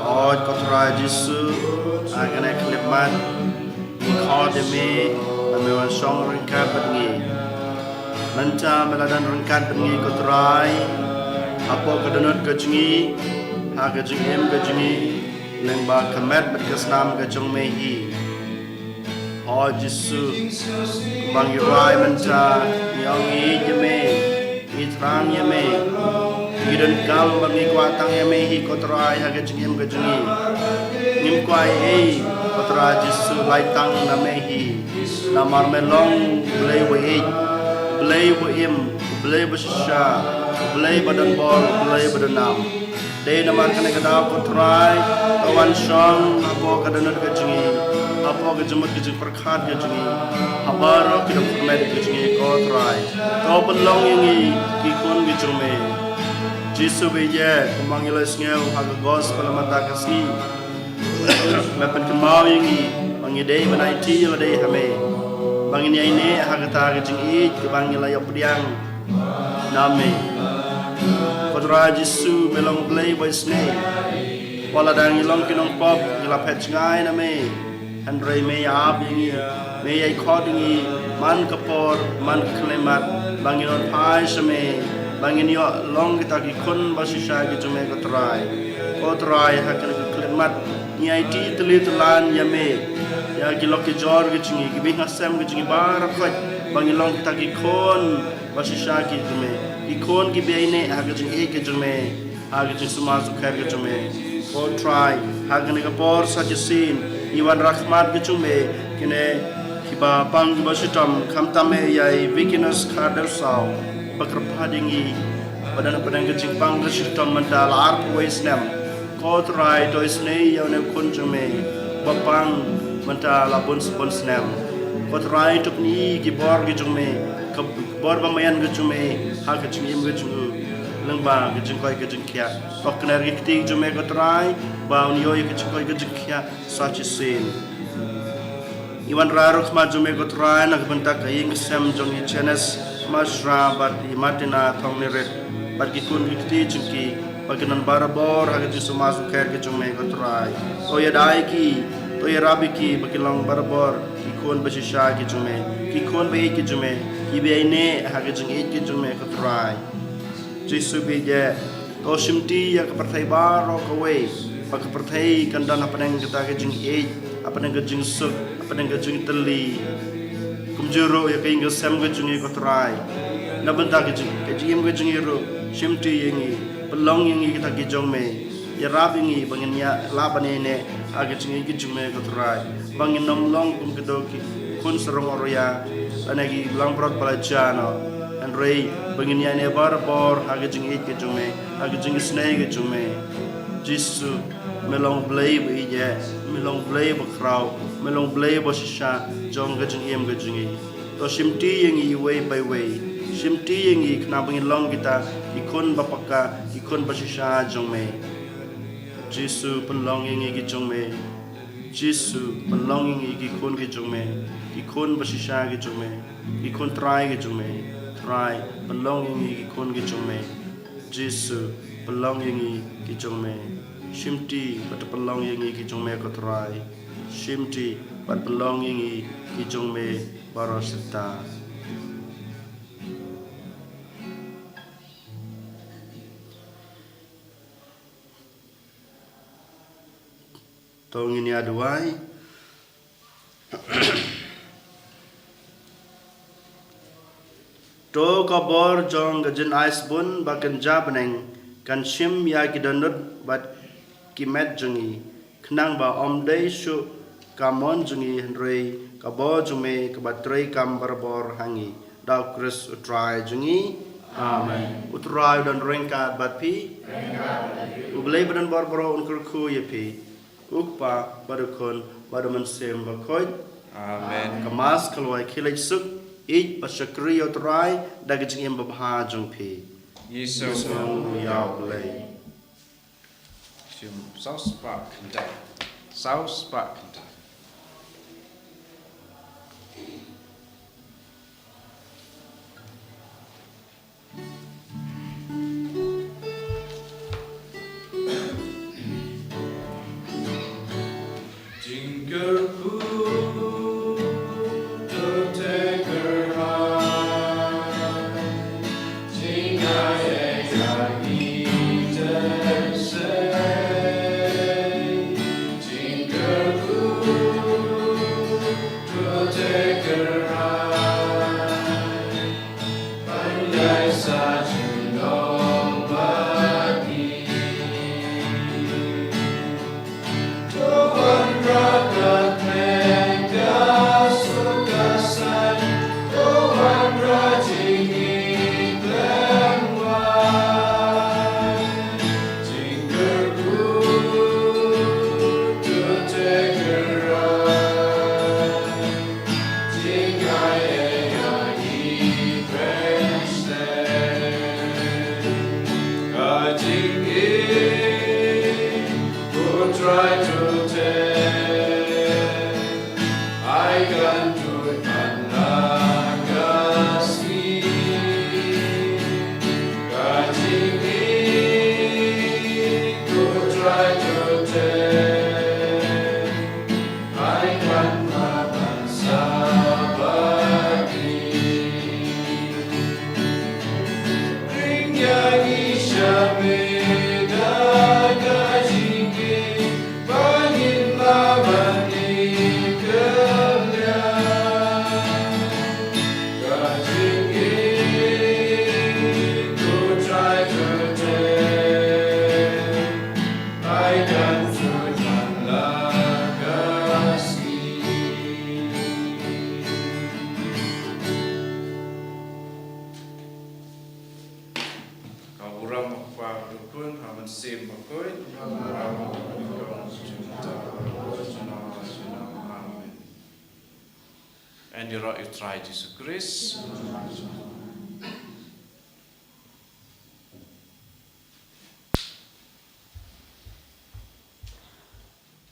Oi ko Trai Jisu, ha kane ka khyllipmat ngi khot ïa me ba me wan shong ryngkat bad ngi. Mynta me la don ryngkat bad ngi ko Trai, hapoh ka dohnud ka jong ngi, ha ka jingim ka jong ngi, lyngba ka met bad ka snam ka jong me hi. Oi Jisu, kumba ngi rai mynta, ngi ong ngi ïeit ïa me, ngi thrang ïa me, ngi donkam bad ngi kwah tang ïa me hi ko Trai ha ka jingim ka jong ngi. Ngim kwah ei ei ko Trai Jisu, lai tang na me hi. Namar me long Blei uba ïeit, Blei uba im, Blei uba shisha, Blei ba don bor, Blei ba don nam. Dei namar kane ka daw ko Trai, to wan shong hapoh ka dohnud ka jong ngi, hapoh ka jingmut ka jingpyrkhat ka jong ngi, ha baroh Ki dang kyrmen ka jong ngi ko Trai. To pynlong ïa ngi ki khun ki jong me. Jisu ba ïeit, kumba ngi la ïohsngew ha ka gospel mynta ka sngi, me pynkynmaw ïa ngi ba ngi dei ban aiti ïa lade ha me, ba ngin ïaineh ha kata ka jingïeit kaba ngi la ïoh pdiang na me. Ko Trai Jisu, me long Blei ba isynei. Wat lada ngi long ki nongpop, ngi la phet jngai na me, hynrei me ïa ap ïa ngi, me ïa khot ïa ngi man ka por, man ka khyllipmat, ba ngin wan phai sha me, ba ngin ïoh long kita ki khun ba shisha ki jong me ko Trai. Ko Trai, ha kane ka khyllipmat ngi aiti tylli tylan ïa me, ïa ki lok ki jor ki jong ngi, ki bynta sem ki jong ngi baroh khoit, ba ngin long kita ki khun ba shisha ki jong me, ki khun kiba ïaineh ha ka jingïeit ka jong me, ha ka jingsumar sukher ka jong me. Ko Trai, ha kane ka por sa shisien, ngi wanrah khmat ka jong me, kine kiba pang kiba shitom, khamtam ïa i Vikinus Khardew Saw, ba kyrpad ïa ngi, ba don hapdeng ka jingpang ka shitom mynta la arphew wei snem. Ko Trai, to isynei ïa une u khun jong me ba pang mynta la bun bun snem. Ko Trai, to pyni ki bor ki jong me, ka bor ba maïan ka jong me ha ka jingim ka jong u, lyngba ka jingkoit ka jingkhiah. To kner ki kti ki jong me ko Trai, ba un ïoh ïa ka jingkoit ka jingkhiah sa shisien. Ngi wanrah ruh khmat jong me ko Trai na ka bynta ka ïing ka sem jong i Janice Mashra bad i Martina Thongnirit, bad ki khun ki kti jong ki, ba kin don barabor ha ka jingsumar sukher ka jong me ko Trai. To ïada ïa ki, to ïarap ïa ki ba kin long barabor ki khun ba shisha ki jong me, ki khun ba ïeit ki jong me, kiba ïaineh ha ka jingïeit ka jong me ko Trai. Jisu ba ïeit, to shimti ïa ka pyrthei baroh kawei, ba ka pyrthei kan don hapdeng kata ka jingïeit, hapdeng ka jingsuk, hapdeng ka jingtylli. Kumjuh ruh ïa ka ïing ka sem ka jong ngi ko Trai. Na bynta ka jing, ka jingim ka jong ngi ruh, shimti ïa ngi, pynlong ïa ngi kita ki jong me. Ïarap ïa ngi ba ngin ïa lah ban ïaineh ha ka jingïeit ka jong me ko Trai. Ba ngin ym long kum kito ki khun sarong ïaroh ïa, lane ki langbrot ba la jia noh. Hynrei ba ngin ïaineh barabor ha ka jingïeit ka jong me, ha ka jingisynei ka jong me. Jisu, me long Blei ba ïeit, me long Blei ba khraw, me long Blei ba shisha jong ka jingim ka jong ngi. To shimti ïa ngi iwei pa iwei. Shimti ïa ngi khnang ba ngin long kita ki khun ba paka, ki khun ba shisha jong me. Jisu, pynlong ïa ngi ki jong me. Jisu, pynlong ïa ngi ki khun ki jong me, ki khun ba shisha ki jong me, ki khun trai ki jong me. Trai, pynlong ïa ngi ki khun ki jong me. Jisu, pynlong ïa ngi ki jong me. Shimti bad pynlong ïa ngi ki jong me ko Trai. Shimti bad pynlong ïa ngi ki jong me baroh shisha. To ngin ïa duwai. To ka bor jong ka jingai sbun ba kynja bneng kan shim ïa ki dohnud bad ki met jong ngi, khnang ba ym dei shuh ka mon jong ngi hynrei ka bor jong me kaba trei kam barabor ha ngi. Da U Khrist U Trai jong ngi. Amen. U Trai u don ryngkat bad phi. U Blei ba don bor baroh un kyrkhu ïa phi. U Kpa bad U Khun bad U Mynsiem Bakhuid. Amen. Ka Mass ka la wai, khie leit suk, ïeit bad shakri ïa U Trai da ka jingim babha jong phi. Ngi sngew ïa U Blei. Shim saw spah kynta. Saw spah kynta. Ïaroh ïa u Trai Jisu Khrist.